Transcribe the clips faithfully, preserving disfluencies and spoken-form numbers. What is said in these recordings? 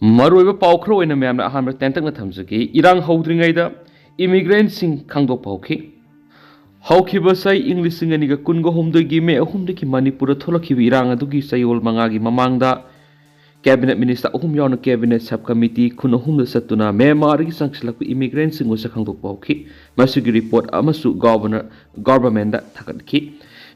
ꯃꯔꯨꯑꯣꯏꯕ ꯄꯥꯎ ꯈꯔ ꯑꯣꯏꯅ ꯃꯌꯥꯝꯅ ꯑꯍꯥꯟꯕ ꯇꯦꯟꯇꯛꯅ ꯊꯝꯖꯒꯦ꯫ ꯏꯔꯥꯡ ꯍꯧꯗ꯭ꯔꯤꯉꯩꯗ immigrantꯁꯤꯡ ꯈꯪꯗꯣꯛꯄ ꯍꯧꯈꯤ꯫ ꯍꯧꯈꯤꯕ ꯆꯍꯤ ꯏꯪ ꯂꯤꯁꯤꯡ ꯑꯅꯤꯒ ꯀꯨꯟꯒ ꯍꯨꯝꯗꯣꯏꯒꯤ ꯃꯦ ꯑꯍꯨꯝꯗꯒꯤ ꯃꯅꯤꯄꯨꯔꯗ ꯊꯣꯛꯂꯛꯈꯤꯕ ꯏꯔꯥꯡ ꯑꯗꯨꯒꯤ ꯆꯌꯣꯜ ꯃꯉꯥꯒꯤ ꯃꯃꯥꯡꯗ cabinet minister ꯑꯍꯨꯝ ꯌꯥꯎꯅ cabinet sub committee ꯈꯨꯟ ꯑꯍꯨꯝꯗ ꯆꯠꯇꯨꯅ ꯃ꯭ꯌꯥꯟꯃꯥꯔꯗꯒꯤ ꯆꯪꯁꯤꯜꯂꯛꯄ immigrantꯁꯤꯡ ꯃꯁꯛ ꯈꯪꯗꯣꯛꯄ ꯍꯧꯈꯤ꯫ ꯃꯁꯤꯒꯤ report ꯑꯃꯁꯨ governor governmentꯗ ꯊꯥꯒꯠꯈꯤ꯫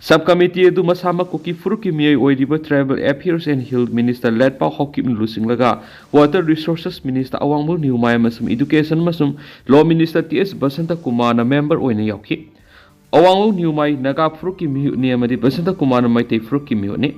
Sub committee ꯑꯗꯨ ꯃꯁꯥꯃꯛ ꯀꯨꯀꯤ ꯐꯨꯔꯨꯞꯀꯤ ꯃꯤꯑꯣꯏ ꯑꯣꯏꯔꯤꯕ Tribal Affairs and Hill Minister ꯂꯦꯠꯄꯥꯎ ꯍꯥꯎꯀꯤꯞꯅ ꯂꯨꯆꯤꯡꯂꯒ Water Resources Minister ꯑꯋꯥꯡꯕꯝ ꯅꯤꯎꯃꯥꯏ ꯑꯃꯁꯨꯡ Education ꯑꯃꯁꯨꯡ Law Minister ꯇꯤ ꯑꯦꯁ ꯕꯁꯟꯇ ꯀꯨꯃꯥꯔꯅ member ꯑꯣꯏꯅ ꯌꯥꯎꯈꯤ꯫ ꯑꯋꯥꯡꯕꯝ ꯅꯤꯎꯃꯥꯏ ꯅꯥꯒꯥ ꯐꯨꯔꯨꯞꯀꯤ ꯃꯤꯍꯨꯠꯅꯤ ꯑꯃꯗꯤ ꯕꯁꯟꯇ ꯀꯨꯃꯥꯔꯅ ꯃꯩꯇꯩ ꯐꯨꯔꯨꯞꯀꯤ ꯃꯤꯍꯨꯠꯅꯤ꯫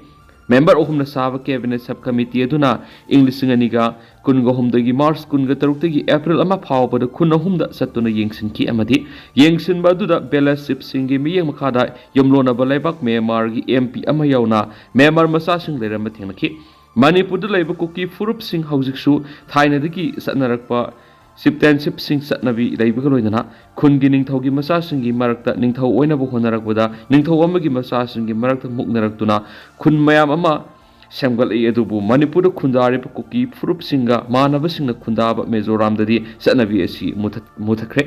Member ꯑꯍꯨꯝꯅ ꯁꯥꯕ cabinet sub committee ꯑꯗꯨꯅ ꯏꯪ ꯂꯤꯁꯤꯡ ꯑꯅꯤꯒ ꯀꯨꯟꯒ ꯍꯨꯝꯗꯒꯤ March ꯀꯨꯟꯒ ꯇꯔꯨꯛꯇꯒꯤ April ꯑꯃ ꯐꯥꯎꯕꯗ ꯈꯨꯟ ꯑꯍꯨꯝꯗ ꯆꯠꯇꯨꯅ ꯌꯦꯡꯁꯤꯟꯈꯤ ꯑꯃꯗꯤ ꯌꯦꯡꯁꯤꯟꯕ ꯑꯗꯨꯗ village chiefꯁꯤꯡꯒꯤ ꯃꯤꯠꯌꯦꯡ ꯃꯈꯥꯗ ꯌꯨꯝꯂꯣꯟꯅꯕ ꯂꯩꯕꯥꯛ ꯃ꯭ꯌꯥꯟꯃꯥꯔꯒꯤ ꯑꯦꯝ ꯄꯤ ꯑꯃ ꯌꯥꯎꯅ ꯃ꯭ꯌꯥꯟꯃꯥꯔ ꯃꯆꯥꯁꯤꯡ ꯂꯩꯔꯝꯕ ꯊꯦꯡꯅꯈꯤ꯫ ꯃꯅꯤꯄꯨꯔꯗ ꯂꯩꯕ ꯀꯨꯀꯤ ꯐꯨꯔꯨꯞꯁꯤꯡ ꯍꯧꯖꯤꯛꯁꯨ ꯊꯥꯏꯅꯗꯒꯤ ꯆꯠꯅꯔꯛꯄ chieftainshipꯁꯤꯡ ꯆꯠꯅꯕꯤ ꯂꯩꯕꯒ ꯂꯣꯏꯅꯅ ꯈꯨꯟꯒꯤ ꯅꯤꯡꯊꯧꯒꯤ ꯃꯆꯥꯁꯤꯡꯒꯤ ꯃꯔꯛꯇ ꯅꯤꯡꯊꯧ ꯑꯣꯏꯅꯕ ꯍꯣꯠꯅꯔꯛꯄꯗ ꯅꯤꯡꯊꯧ ꯑꯃꯒꯤ ꯃꯆꯥꯁꯤꯡꯒꯤ ꯃꯔꯛꯇ ꯃꯨꯛꯅꯔꯛꯇꯨꯅ ꯈꯨꯟ ꯃꯌꯥꯝ ꯑꯃ ꯁꯦꯝꯒꯠꯂꯛꯏ꯫ ꯑꯗꯨꯕꯨ ꯃꯅꯤꯄꯨꯔꯗ ꯈꯨꯟꯗꯥꯔꯤꯕ ꯀꯨꯀꯤ ꯐꯨꯔꯨꯞꯁꯤꯡꯒ ꯃꯥꯟꯅꯕꯁꯤꯡꯅ ꯈꯨꯟꯗꯥꯕ ꯃꯤꯖꯣꯔꯥꯝꯗꯗꯤ ꯆꯠꯅꯕꯤ ꯑꯁꯤ ꯃꯨꯊꯠ-, ꯃꯨꯊꯠꯈ꯭ꯔꯦ꯫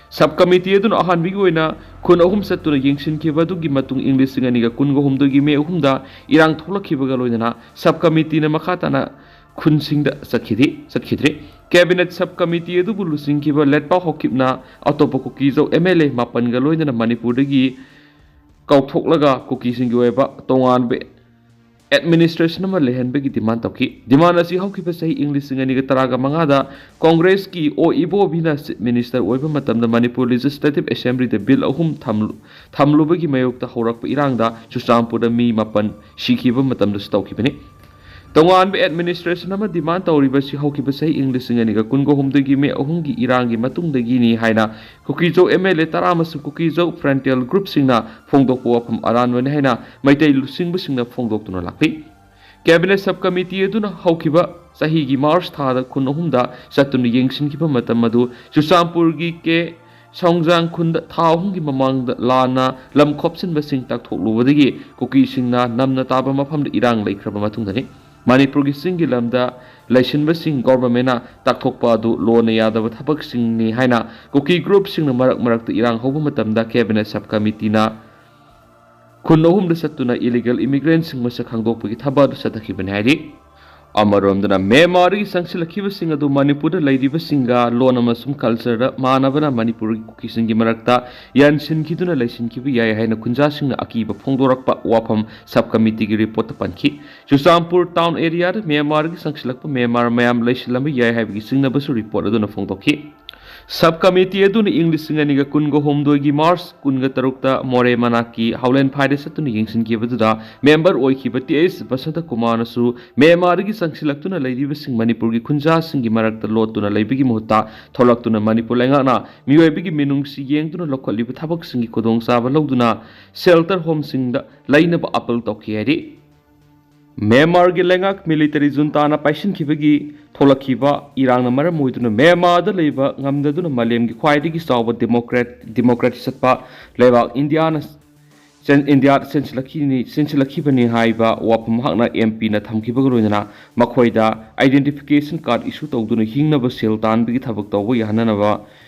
Sub committee ꯑꯗꯨꯅ ꯑꯍꯥꯟꯕꯒꯤ ꯑꯣꯏꯅ ꯈꯨꯟ ꯑꯍꯨꯝ ꯆꯠꯇꯨꯅ ꯌꯦꯡꯁꯤꯟꯈꯤꯕ ꯑꯗꯨꯒꯤ ꯃꯇꯨꯡ ꯏꯪ ꯂꯤꯁꯤꯡ ꯑꯅꯤꯒ ꯀꯨꯟꯒ ꯍꯨꯝꯗꯣꯏꯒꯤ ꯃꯦ ꯑꯍꯨꯝꯗ ꯏꯔꯥꯡ ꯊꯣꯛꯂꯛꯈꯤꯕꯒ ꯂꯣꯏꯅꯅ sub committeeꯅ ꯃꯈꯥ ꯇꯥꯅ ꯈꯨꯟꯁꯤꯡꯗ ꯆꯠꯈꯤꯗꯦ, ꯆꯠꯈꯤꯗ꯭ꯔꯤ꯫ Cabinet sub committee ꯑꯗꯨꯕꯨ ꯂꯨꯆꯤꯡꯈꯤꯕ ꯂꯦꯠꯄꯥꯎ ꯍꯥꯎꯀꯤꯞꯅ ꯑꯇꯣꯞꯄ ꯀꯨꯀꯤꯖꯧ ꯑꯦꯝ ꯑꯦꯜ ꯑꯦ ꯃꯥꯄꯟꯒ ꯂꯣꯏꯅꯅ ꯃꯅꯤꯄꯨꯔꯗꯒꯤ ꯀꯥꯎꯊꯣꯛꯂꯒ ꯀꯨꯀꯤꯁꯤꯡꯒꯤ ꯑꯣꯏꯕ ꯇꯣꯉꯥꯟꯕ administration ꯑꯃ ꯂꯩꯍꯟꯕꯒꯤ demand ꯇꯧꯈꯤ꯫ Demand ꯑꯁꯤ ꯍꯧꯈꯤꯕ ꯆꯍꯤ ꯏꯪ ꯂꯤꯁꯤꯡ ꯑꯅꯤꯒ ꯇꯔꯥꯒ ꯃꯉꯥꯗ ꯀꯣꯡꯒ꯭ꯔꯦꯁꯀꯤ ꯑꯣ ꯏꯕꯣꯕꯤꯅ chief minister ꯑꯣꯏꯕ ꯃꯇꯝꯗ ꯃꯅꯤꯄꯨꯔ Legislative Assemblyꯗ bill ꯑꯍꯨꯝ ꯊꯝ-, ꯊꯝꯂꯨꯕꯒꯤ ꯃꯥꯌꯣꯛꯇ ꯍꯧꯔꯛꯄ ꯏꯔꯥꯡꯗ ꯆꯨꯔꯆꯥꯟꯄꯨꯔꯗ ꯃꯤ ꯃꯥꯄꯟ ꯁꯤꯈꯤꯕ ꯃꯇꯝꯗꯁꯨ ꯇꯧꯈꯤꯕꯅꯤ꯫ ꯇꯣꯉꯥꯟꯕ administration ꯑꯃ demand ꯇꯧꯔꯤꯕꯁꯤ ꯍꯧꯈꯤꯕ ꯆꯍꯤ ꯏꯪ ꯂꯤꯁꯤꯡ ꯑꯅꯤꯒ ꯀꯨꯟꯒ ꯍꯨꯝꯗꯣꯏꯒꯤ ꯃꯦ ꯑꯍꯨꯝꯒꯤ ꯏꯔꯥꯡꯒꯤ ꯃꯇꯨꯡꯗꯒꯤꯅꯤ ꯍꯥꯏꯅ ꯀꯨꯀꯤꯖꯧ ꯑꯦꯝ ꯑꯦꯜ ꯑꯦ ꯇꯔꯥ ꯑꯃꯁꯨꯡ ꯀꯨꯀꯤꯖꯧ frontal groupꯁꯤꯡꯅ ꯐꯣꯡꯗꯣꯛꯄ ꯋꯥꯐꯝ ꯑꯔꯥꯟꯕꯅꯤ ꯍꯥꯏꯅ ꯃꯩꯇꯩ ꯂꯨꯆꯤꯡꯕꯁꯤꯡꯅ ꯐꯣꯡꯗꯣꯛꯇꯨꯅ ꯂꯥꯛꯂꯤ꯫ Cabinet sub committee ꯑꯗꯨꯅ ꯍꯧꯈꯤꯕ ꯆꯍꯤꯒꯤ March ꯊꯥꯗ ꯈꯨꯟ ꯑꯍꯨꯝꯗ ꯆꯠꯇꯨꯅ ꯌꯦꯡꯁꯤꯟꯈꯤꯕ ꯃꯇꯝ ꯑꯗꯨ ꯆꯨꯔꯆꯥꯟꯄꯨꯔꯒꯤ ꯀꯦ ꯁꯣꯡꯖꯥꯡ ꯈꯨꯟꯗ ꯊꯥ ꯑꯍꯨꯝꯒꯤ ꯃꯃꯥꯡꯗ ꯂꯥꯟꯅ ꯂꯝ ꯈꯣꯞꯆꯤꯟꯕꯁꯤꯡ ꯇꯥꯛꯊꯣꯛꯂꯨꯕꯗꯒꯤ ꯀꯨꯀꯤꯁꯤꯡꯅ ꯅꯝꯅ ꯇꯥꯕ ꯃꯐꯝꯗ ꯏꯔꯥꯡ ꯂꯩꯈ꯭ꯔꯕ ꯃꯇꯨꯡꯗꯅꯤ꯫ ꯃꯅꯤꯄꯨꯔꯒꯤ ꯆꯤꯡꯒꯤ ꯂꯝꯗ ꯂꯩꯁꯤꯟꯕꯁꯤꯡ ꯒꯣꯚꯔꯟꯃꯦꯟꯅ ꯇꯥꯛꯊꯣꯛꯄ ꯑꯗꯨ ꯂꯣꯅ ꯌꯥꯗꯕ ꯊꯕꯛꯁꯤꯡꯅꯤ ꯍꯥꯏꯅ ꯀꯨꯀꯤ ꯒ꯭ꯔꯨꯞꯁꯤꯡꯅ ꯃꯔꯛ ꯃꯔꯛꯇ ꯏꯔꯥꯡ ꯍꯧꯕ ꯃꯇꯝꯗ ꯀꯦꯕꯤꯅꯦꯠ ꯁꯕ ꯀꯃꯤꯇꯤꯅ ꯈꯨꯟ ꯑꯍꯨꯝꯗ ꯆꯠꯇꯨꯅ ꯏꯂꯤꯒꯦꯜ ꯏꯃꯤꯒ꯭ꯔꯦꯟꯁꯤꯡ ꯃꯁꯛ ꯈꯪꯗꯣꯛꯄꯒꯤ ꯊꯕꯛ ꯑꯗꯨ ꯆꯠꯊꯈꯤꯕꯅꯤ ꯍꯥꯏꯔꯤ꯫ ꯑꯃꯔꯣꯝꯗꯅ ꯃ꯭ꯌꯥꯟꯃꯥꯔꯗꯒꯤ ꯆꯪꯁꯤꯜꯂꯛꯈꯤꯕꯁꯤꯡ ꯑꯗꯨ ꯃꯅꯤꯄꯨꯔꯗ ꯂꯩꯔꯤꯕꯁꯤꯡꯒ ꯂꯣꯟ ꯑꯃꯁꯨꯡ ꯀꯜꯆꯔꯗ ꯃꯥꯟꯅꯕꯅ ꯃꯅꯤꯄꯨꯔꯒꯤ ꯀꯨꯀꯤꯁꯤꯡꯒꯤ ꯃꯔꯛꯇ ꯌꯥꯟꯁꯤꯟꯈꯤꯗꯨꯅ ꯂꯩꯁꯤꯟꯈꯤꯕ ꯌꯥꯏ ꯍꯥꯏꯅ ꯈꯨꯟꯖꯥꯁꯤꯡꯅ ꯑꯀꯤꯕ ꯐꯣꯡꯗꯣꯔꯛꯄ ꯋꯥꯐꯝ ꯁꯕ ꯀꯃꯤꯇꯤꯒꯤ ꯔꯤꯄꯣꯔꯠꯇ ꯄꯟꯈꯤ꯫ ꯆꯨꯔꯆꯥꯟꯄꯨꯔ ꯇꯥꯎꯟ ꯑꯦꯔꯤꯌꯥꯗ ꯃ꯭ꯌꯥꯟꯃꯥꯔꯗꯒꯤ ꯆꯪꯁꯤꯜꯂꯛꯄ ꯃ꯭ꯌꯥꯟꯃꯥꯔ ꯃꯌꯥꯝ ꯂꯩꯁꯤꯜꯂꯝꯕ ꯌꯥꯏ ꯍꯥꯏꯕꯒꯤ ꯆꯤꯡꯅꯕꯁꯨ ꯔꯤꯄꯣꯔꯠ ꯑꯗꯨꯅ ꯐꯣꯡꯗꯣꯛꯈꯤ꯫ ꯁꯕ ꯀꯃꯤꯇꯤ ꯑꯗꯨꯅ ꯏꯪ ꯂꯤꯁꯤꯡ ꯑꯅꯤꯒ ꯀꯨꯟꯒ ꯍꯨꯝꯗꯣꯏꯒꯤ ꯃꯥꯔꯆ ꯀꯨꯟꯒ ꯇꯔꯨꯛꯇ ꯃꯣꯔꯦ ꯃꯅꯥꯛꯀꯤ ꯍꯥꯎꯂꯦꯟ ꯐꯥꯏꯗ ꯆꯠꯇꯨꯅ ꯌꯦꯡꯁꯤꯟꯈꯤꯕꯗꯨꯗ ꯃꯦꯝꯕꯔ ꯑꯣꯏꯈꯤꯕ ꯇꯤ ꯑꯩꯆ ꯕꯁꯟꯇ ꯀꯨꯃꯥꯔꯅꯁꯨ ꯃ꯭ꯌꯥꯟꯃꯥꯔꯗꯒꯤ ꯆꯪꯁꯤꯜꯂꯛꯇꯨꯅ ꯂꯩꯔꯤꯕꯁꯤꯡ ꯃꯅꯤꯄꯨꯔꯒꯤ ꯈꯨꯟꯖꯥꯁꯤꯡꯒꯤ ꯃꯔꯛꯇ ꯂꯣꯠꯇꯨꯅ ꯂꯩꯕꯒꯤ ꯃꯍꯨꯠꯇ ꯊꯣꯛꯂꯛꯇꯨꯅ ꯃꯅꯤꯄꯨꯔ ꯂꯩꯉꯥꯛꯅ ꯃꯤꯑꯣꯏꯕꯒꯤ ꯃꯤꯅꯨꯡꯁꯤ ꯌꯦꯡꯗꯨꯅ ꯂꯧꯈꯠꯂꯤꯕ ꯊꯕꯛꯁꯤꯡꯒꯤ ꯈꯨꯗꯣꯡꯆꯥꯕ ꯂꯧꯗꯨꯅ ꯁꯦꯜꯇꯔ ꯍꯣꯝꯁꯤꯡꯗ ꯂꯩꯅꯕ ꯑꯥꯄꯤꯜ ꯇꯧꯈꯤ ꯍꯥꯏꯔꯤ꯫ ꯃ꯭ꯌꯥꯟꯃꯥꯔꯒꯤ ꯂꯩꯉꯥꯛ ꯃꯤꯂꯤꯇꯔꯤ ꯖꯨꯟꯇꯥꯅ ꯄꯥꯏꯁꯤꯟꯈꯤꯕꯒꯤ ꯊꯣꯛꯂꯛꯈꯤꯕ ꯏꯔꯥꯡꯅ ꯃꯔꯝ ꯑꯣꯏꯗꯨꯅ ꯃ꯭ꯌꯥꯟꯃꯥꯔꯗ ꯂꯩꯕ ꯉꯝꯗꯗꯨꯅ ꯃꯥꯂꯦꯝꯒꯤ ꯈ꯭ꯋꯥꯏꯗꯒꯤ ꯆꯥꯎꯕ ꯗꯦꯃꯣꯀ꯭ꯔꯦꯠ ꯗꯦꯃꯣꯀ꯭ꯔꯦꯁꯤ ꯆꯠꯄ ꯂꯩꯕꯥꯛ ꯏꯟꯗꯤꯌꯥꯅ ꯆꯦꯟ- ꯏꯟꯗꯤꯌꯥꯗ ꯆꯦꯟꯁꯤꯜꯂꯛꯈꯤꯅꯤ ꯆꯦꯟꯁꯤꯜꯂꯛꯈꯤꯕꯅꯤ ꯍꯥꯏꯕ ꯋꯥꯐꯝ ꯃꯍꯥꯛꯅ ꯑꯦꯝ ꯄꯤꯅ ꯊꯝꯈꯤꯕꯒ ꯂꯣꯏꯅꯅ ꯃꯈꯣꯏꯗ ꯑꯥꯏꯗꯦꯟꯇꯤꯐꯤꯀꯦꯁꯟ ꯀꯥꯔꯗ ꯏꯁꯨ ꯇꯧꯗꯨꯅ ꯍꯤꯡꯅꯕ ꯁꯦꯜ ꯇꯥꯟꯕꯒꯤ ꯊꯕꯛ ꯇꯧꯕ ꯌꯥꯍꯟꯅꯅꯕ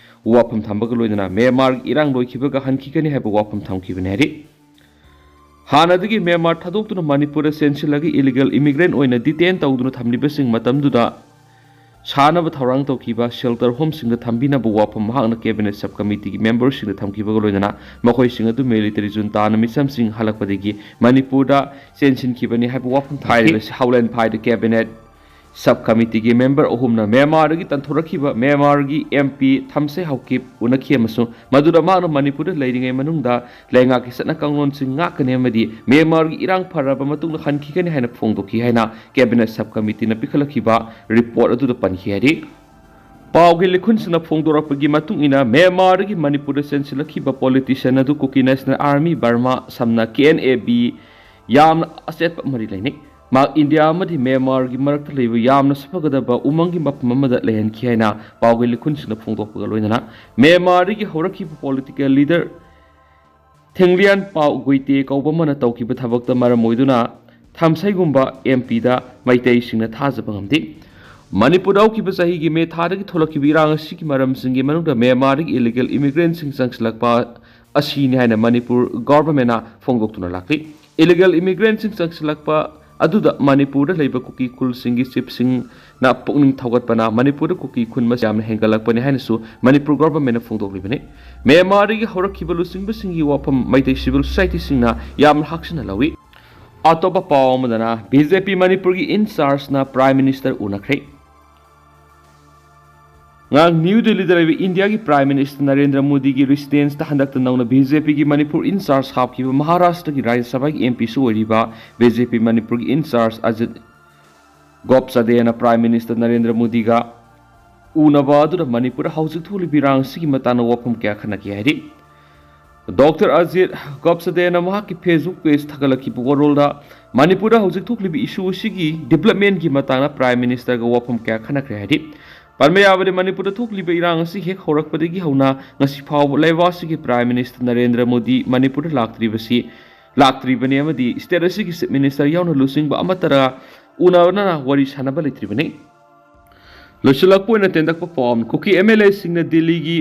ꯋꯥꯐꯝ ꯊꯝꯕꯒ ꯂꯣꯏꯅꯅ ꯃ꯭ꯌꯥꯟꯃꯥꯔꯒꯤ ꯏꯔꯥꯡ ꯂꯣꯏꯈꯤꯕꯒ ꯍꯟꯈꯤꯒꯅꯤ ꯍꯥꯏꯕ ꯋꯥꯐꯝ ꯊꯝꯈꯤꯕꯅꯤ ꯍꯥꯏꯔꯤ꯫ ꯍꯥꯟꯅꯗꯒꯤ ꯃ꯭ꯌꯥꯟꯃꯥꯔ ꯊꯥꯗꯣꯛꯇꯨꯅ ꯃꯅꯤꯄꯨꯔꯗ ꯆꯦꯟꯁꯤꯜꯂꯒ ꯏꯂꯤꯒꯦꯜ ꯏꯃꯤꯒ꯭ꯔꯦꯟ ꯑꯣꯏꯅ ꯗꯤꯇꯦꯟ ꯇꯧꯗꯨꯅ ꯊꯝꯂꯤꯕꯁꯤꯡ ꯃꯇꯝꯗꯨꯗ ꯁꯥꯅꯕ ꯊꯧꯔꯥꯡ ꯇꯧꯈꯤꯕ ꯁꯦꯜꯇꯔ ꯍꯣꯝꯁꯤꯡꯗ ꯊꯝꯕꯤꯅꯕ ꯋꯥꯐꯝ ꯃꯍꯥꯛꯅ ꯀꯦꯕꯤꯅꯦꯠ ꯁꯕ ꯀꯃꯤꯇꯤꯒꯤ ꯃꯦꯝꯕꯔꯁꯤꯡꯗ ꯊꯝꯈꯤꯕꯒ ꯂꯣꯏꯅꯅ ꯃꯈꯣꯏꯁꯤꯡ ꯑꯗꯨ ꯃꯤꯂꯤꯇꯔꯤ ꯖꯨꯟꯇꯥꯅ ꯃꯤꯆꯝꯁꯤꯡ ꯍꯜꯂꯛꯄꯗꯒꯤ ꯃꯅꯤꯄꯨꯔꯗ ꯆꯦꯟꯁꯤꯟꯈꯤꯕꯅꯤ ꯍꯥꯏꯕ ꯋꯥꯐꯝ ꯊꯝꯈꯤ꯫ ꯍꯥꯏꯔꯤꯕꯁꯤ ꯍꯥꯎꯂꯦꯟ ꯐꯥꯏꯗ ꯀꯦꯕꯤꯅꯦꯠ ꯁꯕ ꯀꯃꯤꯇꯤꯒꯤ ꯃꯦꯝꯕꯔ ꯑꯍꯨꯝꯅ ꯃ꯭ꯌꯥꯟꯃꯥꯔꯗꯒꯤ ꯇꯥꯟꯊꯣꯔꯛꯈꯤꯕ ꯃ꯭ꯌꯥꯟꯃꯥꯔꯒꯤ ꯑꯦꯝ ꯄꯤ ꯊꯝꯁꯦ ꯍꯥꯎꯀꯤꯞ ꯎꯅꯈꯤ ꯑꯃꯁꯨꯡ ꯃꯗꯨꯗ ꯃꯍꯥꯛꯅ ꯃꯅꯤꯄꯨꯔꯗ ꯂꯩꯔꯤꯉꯩ ꯃꯅꯨꯡꯗ ꯂꯩꯉꯥꯛꯀꯤ ꯆꯠꯅ ꯀꯥꯡꯂꯣꯟꯁꯤꯡ ꯉꯥꯛꯀꯅꯤ ꯑꯃꯗꯤ ꯃ꯭ꯌꯥꯟꯃꯥꯔꯒꯤ ꯏꯔꯥꯡ ꯐꯔꯕ ꯃꯇꯨꯡꯗ ꯍꯟꯈꯤꯒꯅꯤ ꯍꯥꯏꯅ ꯐꯣꯡꯗꯣꯛꯈꯤ ꯍꯥꯏꯅ ꯀꯦꯕꯤꯅꯦꯠ ꯁꯕ ꯀꯃꯤꯇꯤꯅ ꯄꯤꯈꯠꯂꯛꯈꯤꯕ ꯔꯤꯄꯣꯔꯠ ꯑꯗꯨꯗ ꯄꯟꯈꯤ ꯍꯥꯏꯔꯤ꯫ ꯄꯥꯎꯒꯤ ꯂꯤꯈꯨꯟꯁꯤꯡꯅ ꯐꯣꯡꯗꯣꯔꯛꯄꯒꯤ ꯃꯇꯨꯡ ꯏꯟꯅ ꯃ꯭ꯌꯥꯟꯃꯥꯔꯗꯒꯤ ꯃꯅꯤꯄꯨꯔꯗ ꯆꯦꯟꯁꯤꯜꯂꯛꯈꯤꯕ ꯄꯣꯂꯤꯇꯤꯁꯤꯌꯥꯟ ꯑꯗꯨ ꯀꯨꯀꯤ ꯅꯦꯁꯅꯦꯜ ꯑꯥꯔꯃꯤ ꯕꯔꯃꯥ ꯁꯝꯅ ꯀꯦ ꯑꯦꯟ ꯑꯦ ꯕꯤ ꯌꯥꯝꯅ ꯑꯆꯦꯠꯄ ꯃꯔꯤ ꯂꯩꯅꯩ꯫ ꯃꯍꯥꯛ ꯏꯟꯗꯤꯌꯥ ꯑꯃꯗꯤ ꯃ꯭ꯌꯥꯟꯃꯥꯔꯒꯤ ꯃꯔꯛꯇ ꯂꯩꯕ ꯌꯥꯝꯅ ꯁꯥꯐꯒꯗꯕ ꯎꯃꯪꯒꯤ ꯃꯐꯝ ꯑꯃꯗ ꯂꯩꯍꯟꯈꯤ ꯍꯥꯏꯅ ꯄꯥꯎꯒꯤ ꯂꯤꯈꯨꯟꯁꯤꯡꯅ ꯐꯣꯡꯗꯣꯛꯄꯒ ꯂꯣꯏꯅꯅ ꯃ꯭ꯌꯥꯟꯃꯥꯔꯗꯒꯤ ꯍꯧꯔꯛꯈꯤꯕ ꯄꯣꯂꯤꯇꯤꯀꯦꯜ ꯂꯤꯗꯔ ꯊꯦꯡꯂꯤꯌꯥꯟ ꯄꯥꯎ ꯒꯨꯏꯇꯦ ꯀꯧꯕ ꯑꯃꯅ ꯇꯧꯈꯤꯕ ꯊꯕꯛꯇ ꯃꯔꯝ ꯑꯣꯏꯗꯨꯅ ꯊꯥꯝꯁꯩꯒꯨꯝꯕ ꯑꯦꯝ ꯄꯤꯗ ꯃꯩꯇꯩꯁꯤꯡꯅ ꯊꯥꯖꯕ ꯉꯝꯗꯦ꯫ ꯃꯅꯤꯄꯨꯔꯗ ꯍꯧꯈꯤꯕ ꯆꯍꯤꯒꯤ ꯃꯦ ꯊꯥꯗꯒꯤ ꯊꯣꯛꯂꯛꯈꯤꯕ ꯏꯔꯥꯡ ꯑꯁꯤꯒꯤ ꯃꯔꯝꯁꯤꯡꯒꯤ ꯃꯅꯨꯡꯗ ꯃ꯭ꯌꯥꯟꯃꯥꯔꯗꯒꯤ ꯏꯂꯤꯒꯦꯜ ꯏꯃꯤꯒ꯭ꯔꯦꯟꯁꯤꯡ ꯆꯪꯁꯤꯜꯂꯛꯄ ꯑꯁꯤꯅꯤ ꯍꯥꯏꯅ ꯃꯅꯤꯄꯨꯔ ꯒꯣꯚꯔꯟꯃꯦꯟꯅ ꯐꯣꯡꯗꯣꯛꯇꯨꯅ ꯂꯥꯛꯂꯤ꯫ ꯏꯂꯤꯒꯦꯜ ꯏꯃꯤꯒ꯭ꯔꯦꯟꯁꯤꯡ ꯆꯪꯁꯤꯜꯂꯛꯄ ꯑꯗꯨꯗ ꯃꯅꯤꯄꯨꯔꯗ ꯂꯩꯕ ꯀꯨꯀꯤ ꯈꯨꯜꯁꯤꯡꯒꯤ ꯆꯤꯐꯁꯤꯡꯅ ꯄꯨꯛꯅꯤꯡ ꯊꯧꯒꯠꯄꯅ ꯃꯅꯤꯄꯨꯔꯗ ꯀꯨꯀꯤ ꯈꯨꯟ ꯃꯁꯤꯡ ꯌꯥꯝꯅ ꯍꯦꯟꯒꯠꯂꯛꯄꯅꯤ ꯍꯥꯏꯅꯁꯨ ꯃꯅꯤꯄꯨꯔ ꯒꯣꯚꯔꯟꯃꯦꯟꯅ ꯐꯣꯡꯗꯣꯛꯂꯤꯕꯅꯤ꯫ ꯃ꯭ꯌꯥꯟꯃꯥꯔꯗꯒꯤ ꯍꯧꯔꯛꯈꯤꯕ ꯂꯨꯆꯤꯡꯕꯁꯤꯡꯒꯤ ꯋꯥꯐꯝ ꯃꯩꯇꯩ ꯁꯤꯚꯤꯜ ꯁꯣꯁꯥꯏꯇꯤꯁꯤꯡꯅ ꯌꯥꯝꯅ ꯍꯛꯆꯤꯟꯅ ꯂꯧꯏ꯫ ꯑꯇꯣꯞꯄ ꯄꯥꯎ ꯑꯃꯗꯅ, ꯕꯤ ꯖꯦ ꯄꯤ ꯃꯅꯤꯄꯨꯔꯒꯤ ꯏꯟꯆꯥꯔꯖꯅ ꯄ꯭ꯔꯥꯏꯝ ꯃꯤꯅꯤꯁꯇꯔ ꯎꯅꯈ꯭ꯔꯦ꯫ ꯉꯔꯥꯡ ꯅ꯭ꯌꯨ ꯗꯦꯜꯂꯤꯗ ꯂꯩꯕ ꯏꯟꯗꯤꯌꯥꯒꯤ ꯄ꯭ꯔꯥꯏꯝ ꯃꯤꯅꯤꯁꯇꯔ ꯅꯔꯦꯟꯗ꯭ꯔ ꯃꯣꯗꯤꯒꯤ ꯔꯤꯁꯤꯗꯦꯟꯁꯇ ꯍꯟꯗꯛꯇ ꯅꯧꯅ ꯕꯤ ꯖꯦ ꯄꯤꯒꯤ ꯃꯅꯤꯄꯨꯔ ꯏꯟꯆꯥꯔꯖ ꯍꯥꯞꯈꯤꯕ ꯃꯍꯥꯔꯥꯁꯇ꯭ꯔꯒꯤ ꯔꯥꯖ꯭ꯌ ꯁꯚꯥꯒꯤ ꯑꯦꯝ ꯄꯤꯁꯨ ꯑꯣꯏꯔꯤꯕ ꯕꯤ ꯖꯦ ꯄꯤ ꯃꯅꯤꯄꯨꯔꯒꯤ ꯏꯟꯆꯥꯔꯖ ꯑꯖꯤꯠ ꯒꯣꯞꯆꯗꯦꯅ ꯄ꯭ꯔꯥꯏꯝ ꯃꯤꯅꯤꯁꯇꯔ ꯅꯔꯦꯟꯗ꯭ꯔ ꯃꯣꯗꯤꯒ ꯎꯅꯕ ꯑꯗꯨꯗ ꯃꯅꯤꯄꯨꯔꯗ ꯍꯧꯖꯤꯛ ꯊꯣꯛꯂꯤꯕ ꯏꯔꯥꯡ ꯑꯁꯤꯒꯤ ꯃꯇꯥꯡꯗ ꯋꯥꯐꯝ ꯀꯌꯥ ꯈꯟꯅꯈꯤ ꯍꯥꯏꯔꯤ꯫ ꯗꯣꯛꯇꯔ ꯑꯖꯤꯠ ꯒꯣꯞꯆꯗꯦꯅ ꯃꯍꯥꯛꯀꯤ ꯐꯦꯁꯕꯨꯛ ꯄꯦꯖ ꯊꯥꯒꯠꯂꯛꯈꯤꯕ ꯋꯥꯔꯣꯜꯗ ꯃꯅꯤꯄꯨꯔꯗ ꯍꯧꯖꯤꯛ ꯊꯣꯛꯂꯤꯕ ꯏꯁꯨ ꯑꯁꯤꯒꯤ ꯗꯤꯕꯂꯞꯃꯦꯟꯒꯤ ꯃꯇꯥꯡꯗ ꯄ꯭ꯔꯥꯏꯝ ꯃꯤꯅꯤꯁꯇꯔꯒ ꯋꯥꯐꯝ ꯀꯌꯥ ꯈꯟꯅꯈ꯭ꯔꯦ ꯍꯥꯏꯔꯤ꯫ ꯄꯟꯕ ꯌꯥꯕꯗꯤ, ꯃꯅꯤꯄꯨꯔꯗ ꯊꯣꯛꯂꯤꯕ ꯏꯔꯥꯡ ꯑꯁꯤ ꯍꯦꯛ ꯍꯧꯔꯛꯄꯗꯒꯤ ꯍꯧꯅ ꯉꯁꯤ ꯐꯥꯎꯕ ꯂꯩꯕꯥꯛ ꯑꯁꯤꯒꯤ ꯄ꯭ꯔꯥꯏꯝ ꯃꯤꯅꯤꯁꯇꯔ ꯅꯔꯦꯟꯗ꯭ꯔ ꯃꯣꯗꯤ ꯃꯅꯤꯄꯨꯔꯗ ꯂꯥꯛꯇ꯭ꯔꯤꯕꯁꯤ, ꯂꯥꯛꯇ꯭ꯔꯤꯕꯅꯤ ꯑꯃꯗꯤ ꯁ꯭ꯇꯦꯠ ꯑꯁꯤꯒꯤ ꯆꯤꯐ ꯃꯤꯅꯤꯁꯇꯔ ꯌꯥꯎꯅ ꯂꯨꯆꯤꯡꯕ ꯑꯃꯠꯇꯅ ꯎꯅꯗꯅ ꯋꯥꯔꯤ ꯁꯥꯅꯕ ꯂꯩꯇ꯭ꯔꯤꯕꯅꯤ꯫ ꯂꯣꯏꯁꯤꯜꯂꯛꯄ ꯑꯣꯏꯅ ꯇꯦꯟꯇꯛꯄ ꯄꯥꯎ ꯑꯃ, ꯀꯨꯀꯤ ꯑꯦꯝ ꯑꯦꯜ ꯑꯦꯁꯤꯡꯅ ꯗꯤꯜꯂꯤꯒꯤ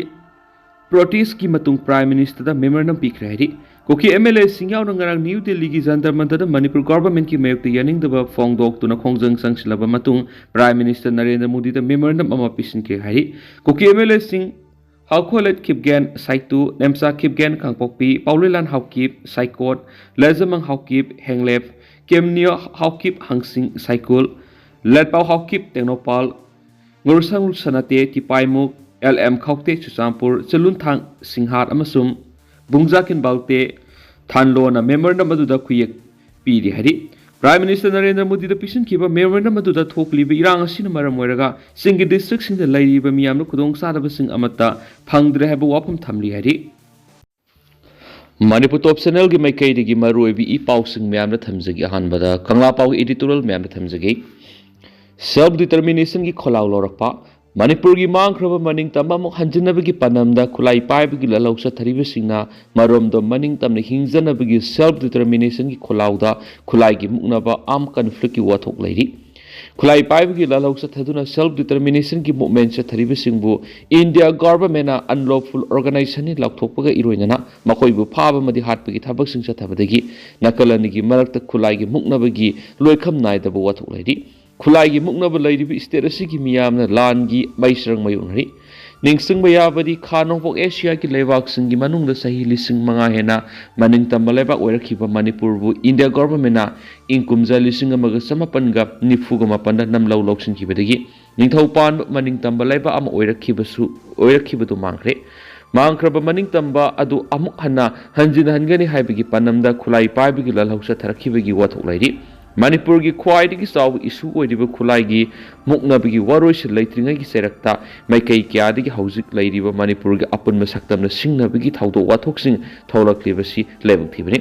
ꯄ꯭ꯔꯣꯇꯦꯁꯀꯤ ꯃꯇꯨꯡ ꯄ꯭ꯔꯥꯏꯝ ꯃꯤꯅꯤꯁꯇꯔꯗ ꯃꯦꯃꯣꯔꯦꯟꯗꯝ ꯄꯤꯈ꯭ꯔꯦ ꯍꯥꯏꯔꯤ꯫ ꯀꯨꯀꯤ ꯑꯦꯝ ꯑꯦꯜ ꯑꯦꯁꯤꯡ ꯌꯥꯎꯅ ꯉꯔꯥꯡ ꯅ꯭ꯌꯨ ꯗꯤꯜꯂꯤꯒꯤ ꯖꯟꯇꯔ ꯃꯟꯇꯔꯗ ꯃꯅꯤꯄꯨꯔ ꯒꯣꯚꯔꯟꯃꯦꯟꯠꯀꯤ ꯃꯥꯌꯣꯛꯇ ꯌꯥꯅꯤꯡꯗꯕ ꯐꯣꯡꯗꯣꯛꯇꯨꯅ ꯈꯣꯡꯖꯪ ꯆꯪꯁꯤꯜꯂꯕ ꯃꯇꯨꯡ ꯄ꯭ꯔꯥꯏꯝ ꯃꯤꯅꯤꯁꯇꯔ ꯅꯔꯦꯟꯗ꯭ꯔ ꯃꯣꯗꯤꯗ ꯃꯦꯃꯣꯔꯦꯟꯗꯝ ꯑꯃ ꯄꯤꯁꯤꯟꯈ꯭ꯔꯦ ꯍꯥꯏꯔꯤ꯫ ꯀꯨꯀꯤ ꯑꯦꯝ ꯑꯦꯜ ꯑꯦꯁꯤꯡ ꯍꯥꯎꯈꯣꯂꯦꯠ ꯈꯤꯞꯒꯦꯟ ꯁꯥꯏꯇꯨ, ꯅꯦꯝꯆꯥ ꯈꯤꯞꯒꯦꯟ ꯀꯥꯡꯄꯣꯛꯄꯤ, ꯄꯥꯎꯂꯩꯂꯥꯟ ꯍꯥꯎꯀꯤꯞ ꯁꯥꯏꯀꯣꯠ, ꯂꯩꯖꯃꯪ ꯍꯥꯎꯀꯤꯞ ꯍꯦꯡꯂꯦꯞ, ꯀꯦꯝꯅꯤꯌꯣ ꯍꯥꯎꯀꯤꯞ ꯍꯪꯁꯤꯡ ꯁꯥꯏꯀꯨꯜ, ꯂꯦꯠꯄꯥꯎ ꯍꯥꯎꯀꯤꯞ ꯇꯦꯡꯅꯧꯄꯥꯜ, ꯉꯨꯔꯁꯪ ꯁꯅꯥꯇꯦ ꯇꯤꯄꯥꯏꯃꯨꯛ, ꯑꯦꯜ ꯑꯦꯝ ꯈꯥꯎꯇꯦ ꯆꯨꯔꯆꯥꯟꯄꯨꯔ, ꯆꯂꯨꯟꯊꯥꯡ ꯁꯤꯡꯍꯥꯠ ꯑꯃꯁꯨꯡ ꯕꯨꯡꯖꯥꯀꯤꯟ ꯕꯥꯜꯇꯦ ꯊꯥꯟꯂꯣꯅ ꯃꯦꯃꯣꯔꯦꯟꯗꯝ ꯑꯗꯨꯗ ꯈꯨꯌꯦꯛ ꯄꯤꯔꯤ ꯍꯥꯏꯔꯤ꯫ ꯄ꯭ꯔꯥꯏꯝ ꯃꯤꯅꯤꯁꯇꯔ ꯅꯔꯦꯟꯗ꯭ꯔ ꯃꯣꯗꯤꯗ ꯄꯤꯁꯤꯟꯈꯤꯕ ꯃꯦꯃꯣꯔꯦꯟꯗꯝ ꯑꯗꯨꯗ ꯊꯣꯛꯂꯤꯕ ꯏꯔꯥꯡ ꯑꯁꯤꯅ ꯃꯔꯝ ꯑꯣꯏꯔꯒ ꯆꯤꯡꯒꯤ ꯗꯤꯁꯇ꯭ꯔꯤꯛꯁꯤꯡꯗ ꯂꯩꯔꯤꯕ ꯃꯤꯌꯥꯝꯅ ꯈꯨꯗꯣꯡꯆꯥꯗꯕꯁꯤꯡ ꯑꯃꯠꯇ ꯐꯪꯗ꯭ꯔꯦ ꯍꯥꯏꯕ ꯋꯥꯐꯝ ꯊꯝꯂꯤ ꯍꯥꯏꯔꯤ꯫ ꯃꯅꯤꯄꯨꯔ ꯇꯣꯞ ꯆꯦꯅꯦꯜꯒꯤ ꯃꯥꯏꯀꯩꯗꯒꯤ ꯃꯔꯨꯑꯣꯏꯕ ꯏ ꯄꯥꯎꯁꯤꯡ ꯃꯌꯥꯝꯗ ꯊꯝꯖꯒꯦ꯫ ꯑꯍꯥꯟꯕꯗ ꯀꯪꯂꯥ ꯄꯥꯎꯒꯤ ꯏꯗꯤꯇꯣꯔꯤꯌꯦꯜ ꯃꯌꯥꯝꯗ ꯊꯝꯖꯒꯦ꯫ ꯁꯦꯜꯐ ꯗꯤꯇꯔꯃꯤꯅꯦꯁꯟꯒꯤ ꯈꯣꯜꯂꯥꯎ ꯂꯧꯔꯛꯄ, ꯃꯅꯤꯄꯨꯔꯒꯤ ꯃꯥꯡꯈ꯭ꯔꯕ ꯃꯅꯤꯡꯇꯝꯕ ꯑꯃꯨꯛ ꯍꯟꯖꯤꯟꯅꯕꯒꯤ ꯄꯥꯟꯗꯝꯗ ꯈꯨꯠꯂꯥꯏ ꯄꯥꯏꯕꯒꯤ ꯂꯥꯜꯍꯧ ꯆꯠꯊꯔꯤꯕꯁꯤꯡꯅ ꯃꯔꯣꯝꯗꯣꯝ ꯃꯅꯤꯡꯇꯝꯅ ꯍꯤꯡꯖꯅꯕꯒꯤ self determination ꯒꯤ ꯈꯣꯜꯂꯥꯎꯗ ꯈꯨꯠꯂꯥꯏꯒꯤ ꯃꯨꯛꯅꯕ armed conflict ꯀꯤ ꯋꯥꯊꯣꯛ ꯂꯩꯔꯤ꯫ ꯈꯨꯠꯂꯥꯏ ꯄꯥꯏꯕꯒꯤ ꯂꯥꯜꯍꯧ ꯆꯠꯊꯗꯨꯅ self determination ꯒꯤ movement ꯆꯠꯊꯔꯤꯕꯁꯤꯡꯕꯨ India government ꯅ unlawful organization ꯅꯤ ꯂꯥꯎꯊꯣꯛꯄꯒ ꯏꯔꯣꯏꯅꯅ ꯃꯈꯣꯏꯕꯨ ꯐꯥꯕ ꯑꯃꯗꯤ ꯍꯥꯠꯄꯒꯤ ꯊꯕꯛꯁꯤꯡ ꯆꯠꯊꯕꯗꯒꯤ ꯅꯥꯀꯜ ꯑꯅꯤꯒꯤ ꯃꯔꯛꯇ ꯈꯨꯠꯂꯥꯏꯒꯤ ꯃꯨꯛꯅꯕꯒꯤ ꯂꯣꯏꯈꯝ ꯅꯥꯏꯗꯕ ꯋꯥꯊꯣꯛ ꯂꯩꯔꯤ꯫ ꯈꯨꯠꯂꯥꯏꯒꯤ ꯃꯨꯛꯅꯕ ꯂꯩꯔꯤꯕ state ꯑꯁꯤꯒꯤ ꯃꯤꯌꯥꯝꯅ ꯂꯥꯟꯒꯤ ꯃꯩ ꯆꯔꯪ ꯃꯥꯌꯣꯛꯅꯔꯤ꯫ ꯅꯤꯡꯁꯤꯡꯕ ꯌꯥꯕꯗꯤ, ꯈꯥ ꯅꯣꯡꯄꯣꯛ ꯑꯦꯁꯤꯌꯥꯒꯤ ꯂꯩꯕꯥꯛꯁꯤꯡꯒꯤ ꯃꯅꯨꯡꯗ ꯆꯍꯤ ꯂꯤꯁꯤꯡ ꯃꯉꯥ ꯍꯦꯟꯅ ꯃꯅꯤꯡꯇꯝꯕ ꯂꯩꯕꯥꯛ ꯑꯣꯏꯔꯛꯈꯤꯕ ꯃꯅꯤꯄꯨꯔꯕꯨ India government ꯅ ꯏꯪ ꯀꯨꯝꯖꯥ ꯂꯤꯁꯤꯡ ꯑꯃꯒ ꯆꯃꯥꯄꯟꯒ ꯅꯤꯐꯨꯒ ꯃꯥꯄꯟꯗ ꯅꯝꯂꯧ ꯂꯧꯁꯤꯟꯈꯤꯕꯗꯒꯤ ꯅꯤꯡꯊꯧ ꯄꯥꯟꯕ ꯃꯅꯤꯡꯇꯝꯕ ꯂꯩꯕꯥꯛ ꯑꯃ ꯑꯣꯏꯔꯛꯈꯤꯕꯁꯨ, ꯑꯣꯏꯔꯛꯈꯤꯕꯗꯨ ꯃꯥꯡꯈ꯭ꯔꯦ꯫ ꯃꯥꯡꯈ꯭ꯔꯕ ꯃꯅꯤꯡꯇꯝꯕ ꯑꯗꯨ ꯑꯃꯨꯛ ꯍꯟꯅ ꯍꯟꯖꯤꯟꯍꯟꯒꯅꯤ ꯍꯥꯏꯕꯒꯤ ꯄꯥꯟꯗꯝꯗ ꯈꯨꯠꯂꯥꯏ ꯄꯥꯏꯕꯒꯤ ꯂꯥꯜꯍꯧ ꯆꯠꯊꯔꯛꯈꯤꯕꯒꯤ ꯋꯥꯊꯣꯛ ꯂꯩꯔꯤ꯫ ꯃꯅꯤꯄꯨꯔꯒꯤ ꯈ꯭ꯋꯥꯏꯗꯒꯤ ꯆꯥꯎꯕ issue ꯑꯣꯏꯔꯤꯕ ꯈꯨꯠꯂꯥꯏꯒꯤ ꯃꯨꯛꯅꯕꯒꯤ ꯋꯥꯔꯣꯏꯁꯤꯟ ꯂꯩꯇ꯭ꯔꯤꯉꯩꯒꯤ ꯆꯩꯔꯛꯇ ꯃꯥꯏꯀꯩ ꯀꯌꯥꯗꯒꯤ ꯍꯧꯖꯤꯛ ꯂꯩꯔꯤꯕ ꯃꯅꯤꯄꯨꯔꯒꯤ ꯑꯄꯨꯟꯕ ꯁꯛꯇꯝꯅ ꯁꯤꯡꯅꯕꯒꯤ ꯊꯧꯗꯣꯛ ꯋꯥꯊꯣꯛꯁꯤꯡ ꯊꯣꯛꯂꯛꯂꯤꯕꯁꯤ ꯂꯥꯏꯕꯛ ꯊꯤꯕꯅꯤ꯫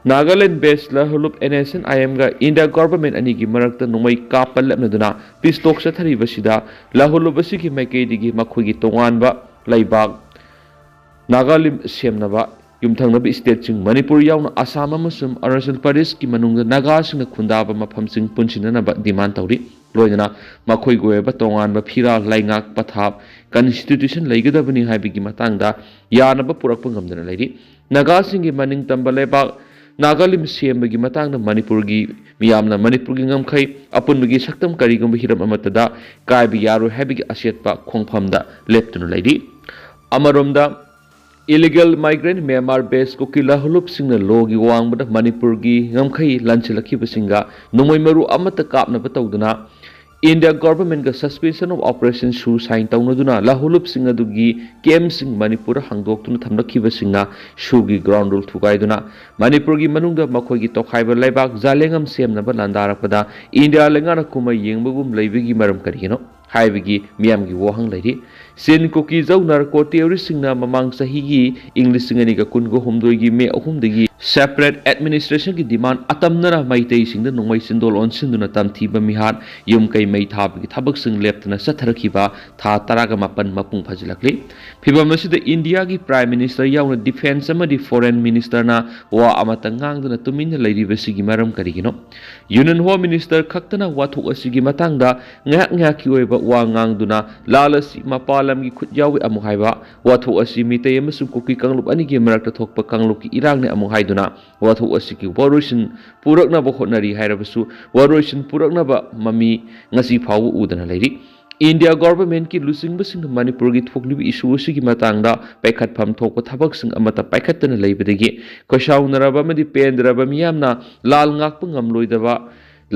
Nagaland based ꯂꯍꯨꯂꯨꯞ N S N I M ꯒ India government ꯑꯅꯤꯒꯤ ꯃꯔꯛꯇ ꯅꯣꯡꯃꯩ ꯀꯥꯞꯄ ꯂꯦꯞꯅꯗꯨꯅ peace talk ꯆꯠꯊꯔꯤꯕꯁꯤꯗ ꯂꯍꯨꯂꯨꯞ ꯑꯁꯤꯒꯤ ꯃꯥꯏꯀꯩꯗꯒꯤ ꯃꯈꯣꯏꯒꯤ ꯇꯣꯉꯥꯟꯕ ꯂꯩꯕꯥꯛ ꯅꯥꯒꯥꯂꯤꯝ ꯁꯦꯝꯅꯕ ꯌꯨꯝꯊꯪꯅꯕ stateꯁꯤꯡ ꯃꯅꯤꯄꯨꯔ ꯌꯥꯎꯅ ꯑꯁꯥꯝ ꯑꯃꯁꯨꯡ ꯑꯔꯨꯅꯥꯆꯜ ꯄ꯭ꯔꯗꯦꯁꯀꯤ ꯃꯅꯨꯡꯗ ꯅꯥꯒꯥꯁꯤꯡꯅ ꯈꯨꯟꯗꯥꯕ ꯃꯐꯝꯁꯤꯡ ꯄꯨꯟꯁꯤꯟꯅꯅꯕ demand ꯇꯧꯔꯤ꯫ ꯂꯣꯏꯅꯅ ꯃꯈꯣꯏꯒꯤ ꯑꯣꯏꯕ ꯇꯣꯉꯥꯟꯕ ꯐꯤꯔꯥꯜ, ꯂꯩꯉꯥꯛ ꯄꯊꯥꯞ, constitution ꯂꯩꯒꯗꯕꯅꯤ ꯍꯥꯏꯕꯒꯤ ꯃꯇꯥꯡꯗ ꯌꯥꯅꯕ ꯄꯨꯔꯛꯄ ꯉꯝꯗꯅ ꯂꯩꯔꯤ꯫ ꯅꯥꯒꯥꯁꯤꯡꯒꯤ ꯃꯅꯤꯡꯇꯝꯕ ꯂꯩꯕꯥꯛ ꯅꯥꯒꯥꯂꯤꯝ ꯁꯦꯝꯕꯒꯤ ꯃꯇꯥꯡꯗ ꯃꯅꯤꯄꯨꯔꯒꯤ ꯃꯤꯌꯥꯝꯅ ꯃꯅꯤꯄꯨꯔꯒꯤ ꯉꯝꯈꯩ ꯑꯄꯨꯟꯕꯒꯤ ꯁꯛꯇꯝ ꯀꯔꯤꯒꯨꯝꯕ ꯍꯤꯔꯝ ꯑꯃꯠꯇꯗ ꯀꯥꯏꯕ ꯌꯥꯔꯣꯏ ꯍꯥꯏꯕꯒꯤ ꯑꯆꯦꯠꯄ ꯈꯣꯡꯐꯝꯗ ꯂꯦꯞꯇꯨꯅ ꯂꯩꯔꯤ꯫ ꯑꯃꯔꯣꯝꯗ, illegal migrant Myanmar based ꯀꯨꯀꯤ ꯂꯍꯨꯂꯨꯞꯁꯤꯡꯅ ꯂꯣꯒꯤ ꯋꯥꯡꯃꯗ ꯃꯅꯤꯄꯨꯔꯒꯤ ꯉꯝꯈꯩ ꯂꯥꯟꯁꯤꯜꯂꯛꯈꯤꯕꯁꯤꯡꯒ ꯅꯣꯡꯃꯩ ꯃꯔꯨ ꯑꯃꯠꯇ ꯀꯥꯞꯅꯕ ꯇꯧꯗꯨꯅ India government ꯒ suspension of operation ꯁꯨ sign ꯇꯧꯅꯗꯨꯅ ꯂꯍꯨꯂꯨꯞꯁꯤꯡ ꯑꯗꯨꯒꯤ campꯁꯤꯡ ꯃꯅꯤꯄꯨꯔꯗ ꯍꯥꯡꯗꯣꯛꯇꯨꯅ ꯊꯝꯂꯛꯈꯤꯕꯁꯤꯡꯅ ꯁꯨꯒꯤ ground rule ꯊꯨꯒꯥꯏꯗꯨꯅ ꯃꯅꯤꯄꯨꯔꯒꯤ ꯃꯅꯨꯡꯗ ꯃꯈꯣꯏꯒꯤ ꯇꯣꯈꯥꯏꯕ ꯂꯩꯕꯥꯛ ꯖꯥꯂꯦꯡꯉꯝ ꯁꯦꯝꯅꯕ ꯂꯥꯟꯗꯥꯔꯛꯄꯗ India ꯂꯩꯉꯥꯛꯅ ꯀꯨꯝꯍꯩ ꯌꯦꯡꯕꯒꯨꯝ ꯂꯩꯕꯒꯤ ꯃꯔꯝ ꯀꯔꯤꯒꯤꯅꯣ? ꯍꯥꯏꯕꯒꯤ ꯃꯤꯌꯥꯝꯒꯤ ꯋꯥꯍꯪ ꯂꯩꯔꯤ꯫ ꯆꯤꯟ ꯀꯨꯀꯤ ꯖꯧ ꯅꯥꯔꯀꯣ ꯇꯦꯔꯣꯔꯤꯁꯁꯤꯡꯅ ꯃꯃꯥꯡ ꯆꯍꯤꯒꯤ ꯏꯪ ꯂꯤꯁꯤꯡ ꯑꯅꯤꯒ ꯀꯨꯟꯒ ꯍꯨꯝꯗꯣꯏꯒꯤ ꯃꯦ ꯑꯍꯨꯝꯗꯒꯤ separate administrationꯒꯤ demand ꯑꯇꯝꯅꯅ ꯃꯩꯇꯩꯁꯤꯡꯗ ꯅꯣꯡꯃꯩ ꯆꯤꯟꯗꯣꯜ ꯑꯣꯟꯁꯤꯟꯗꯨꯅ ꯇꯝꯊꯤꯕ ꯃꯤꯍꯥꯠ, ꯌꯨꯝ ꯀꯩ ꯃꯩ ꯊꯥꯕꯒꯤ ꯊꯕꯛꯁꯤꯡ ꯂꯦꯞꯇꯅ ꯆꯠꯊꯔꯛꯈꯤꯕ ꯊꯥ ꯇꯔꯥꯒ ꯃꯥꯄꯟ ꯃꯄꯨꯡ ꯐꯥꯖꯤꯜꯂꯛꯂꯤ꯫ ꯐꯤꯚꯝ ꯑꯁꯤꯗ ꯏꯟꯗꯤꯌꯥꯒꯤ Prime Minister ꯌꯥꯎꯅ Defence ꯑꯃꯗꯤ Foreign Ministerꯅ ꯋꯥ ꯑꯃꯠꯇ ꯉꯥꯡꯗꯅ ꯇꯨꯃꯤꯟꯅ ꯂꯩꯔꯤꯕꯁꯤꯒꯤ ꯃꯔꯝ ꯀꯔꯤꯒꯤꯅꯣ? Union Home Minister ꯈꯛꯇꯅ ꯋꯥꯊꯣꯛ ꯑꯁꯤꯒꯤ ꯃꯇꯥꯡꯗ ꯉꯥꯏꯍꯥꯛ ꯉꯥꯏꯍꯥꯛꯀꯤ ꯑꯣꯏꯕ ꯋꯥ ꯉꯥꯡꯗꯨꯅ ꯂꯥꯜ ꯑꯁꯤ ꯃꯄꯥꯟ ꯂꯝꯒꯤ ꯈꯨꯠ ꯌꯥꯎꯏ ꯑꯃꯨꯛ ꯍꯥꯏꯕ, ꯋꯥꯊꯣꯛ ꯑꯁꯤ ꯃꯤꯇꯩ ꯑꯃꯁꯨꯡ ꯀꯨꯀꯤ ꯀꯥꯡꯂꯨꯞ ꯑꯅꯤꯒꯤ ꯃꯔꯛꯇ ꯊꯣꯛꯄ ꯀꯥꯡꯂꯨꯞꯀꯤ ꯏꯔꯥꯡꯅꯤ ꯑꯃꯨꯛ ꯍꯥꯏꯗꯨꯅ ꯋꯥꯊꯣꯛ ꯑꯁꯤꯒꯤ ꯋꯥꯔꯣꯏꯁꯤꯟ ꯄꯨꯔꯛꯅꯕ ꯍꯣꯠꯅꯔꯤ ꯍꯥꯏꯔꯕꯁꯨ ꯋꯥꯔꯣꯏꯁꯤꯟ ꯄꯨꯔꯛꯅꯕ ꯃꯃꯤ ꯉꯁꯤ ꯐꯥꯎꯕ ꯎꯗꯅ ꯂꯩꯔꯤ꯫ ꯏꯟꯗꯤꯌꯥ governmentꯀꯤ ꯂꯨꯆꯤꯡꯕꯁꯤꯡꯅ ꯃꯅꯤꯄꯨꯔꯒꯤ ꯊꯣꯛꯂꯤꯕ issue ꯑꯁꯤꯒꯤ ꯃꯇꯥꯡꯗ ꯄꯥꯏꯈꯠꯐꯝ ꯊꯣꯛꯄ ꯊꯕꯛꯁꯤꯡ ꯑꯃꯠꯇ ꯄꯥꯏꯈꯠꯇꯅ ꯂꯩꯕꯗꯒꯤ ꯈꯣꯏꯁꯥꯎꯅꯔꯕ ꯑꯃꯗꯤ ꯄꯦꯟꯗ꯭ꯔꯕ ꯃꯤꯌꯥꯝꯅ ꯂꯥꯜ ꯉꯥꯛꯄ ꯉꯝꯂꯣꯏꯗꯕ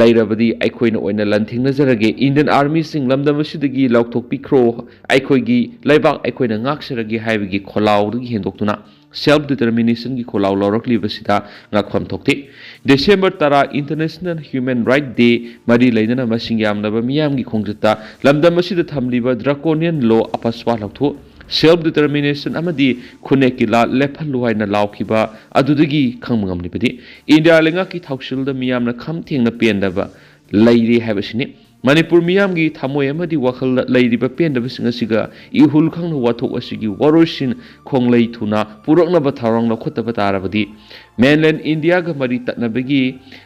ꯂꯩꯔꯕꯗꯤ ꯑꯩꯈꯣꯏꯅ ꯑꯣꯏꯅ ꯂꯥꯟꯊꯦꯡꯅꯖꯔꯒꯦ꯫ Indian Armyꯁꯤꯡ ꯂꯝꯗꯝ ꯑꯁꯤꯗꯒꯤ ꯂꯧꯊꯣꯛꯄꯤꯈ꯭ꯔꯣ, ꯑꯩꯈꯣꯏꯒꯤ ꯂꯩꯕꯥꯛ ꯑꯩꯈꯣꯏꯅ ꯉꯥꯛꯆꯔꯒꯦ ꯍꯥꯏꯕꯒꯤ ꯈꯣꯜꯂꯥꯎꯗꯒꯤ ꯍꯦꯟꯗꯣꯛꯇꯨꯅ self determinationꯒꯤ ꯈꯣꯜꯂꯥꯎ ꯂꯧꯔꯛꯂꯤꯕꯁꯤꯗ ꯉꯛꯐꯝ ꯊꯣꯛꯇꯦ꯫ December ꯇꯔꯥ International Human Right Day ꯃꯔꯤ ꯂꯩꯅꯅ ꯃꯁꯤꯡ ꯌꯥꯝꯂꯕ ꯃꯤꯌꯥꯝꯒꯤ ꯈꯣꯡꯆꯠꯇ ꯂꯝꯗꯝ ꯑꯁꯤꯗ ꯊꯝꯂꯤꯕ draconian law ꯑꯄꯁꯄꯥ ꯂꯧꯊꯣꯛ, self determination ꯑꯃꯗꯤ ꯈꯨꯟꯅꯦꯛꯀꯤ ꯂꯥꯜ ꯂꯦꯞꯍꯜꯂꯨ ꯍꯥꯏꯅ ꯂꯥꯎꯈꯤꯕ ꯑꯗꯨꯗꯒꯤ ꯈꯪꯕ ꯉꯝꯂꯤꯕꯗꯤ ꯏꯟꯗꯤꯌꯥ ꯂꯩꯉꯥꯛꯀꯤ ꯊꯧꯁꯤꯜꯗ ꯃꯤꯌꯥꯝꯅ ꯈꯝ ꯊꯦꯡꯅ ꯄꯦꯟꯗꯕ ꯂꯩꯔꯦ ꯍꯥꯏꯕꯁꯤꯅꯤ꯫ ꯃꯅꯤꯄꯨꯔ ꯃꯤꯌꯥꯝꯒꯤ ꯊꯃꯣꯏ ꯑꯃꯗꯤ ꯋꯥꯈꯜꯗ ꯂꯩꯔꯤꯕ ꯄꯦꯟꯗꯕꯁꯤꯡ ꯑꯁꯤꯒ ꯏꯍꯨꯜ ꯈꯪꯅ ꯋꯥꯊꯣꯛ ꯑꯁꯤꯒꯤ ꯋꯥꯔꯣꯏꯁꯤꯟ ꯈꯣꯡꯂꯩ ꯊꯨꯅ ꯄꯨꯔꯛꯅꯕ ꯊꯧꯔꯥꯡ ꯂꯧꯈꯠꯇꯕ ꯇꯥꯔꯕꯗꯤ mainland ꯏꯟꯗꯤꯌꯥꯒ ꯃꯔꯤ ꯇꯠꯅꯕꯒꯤ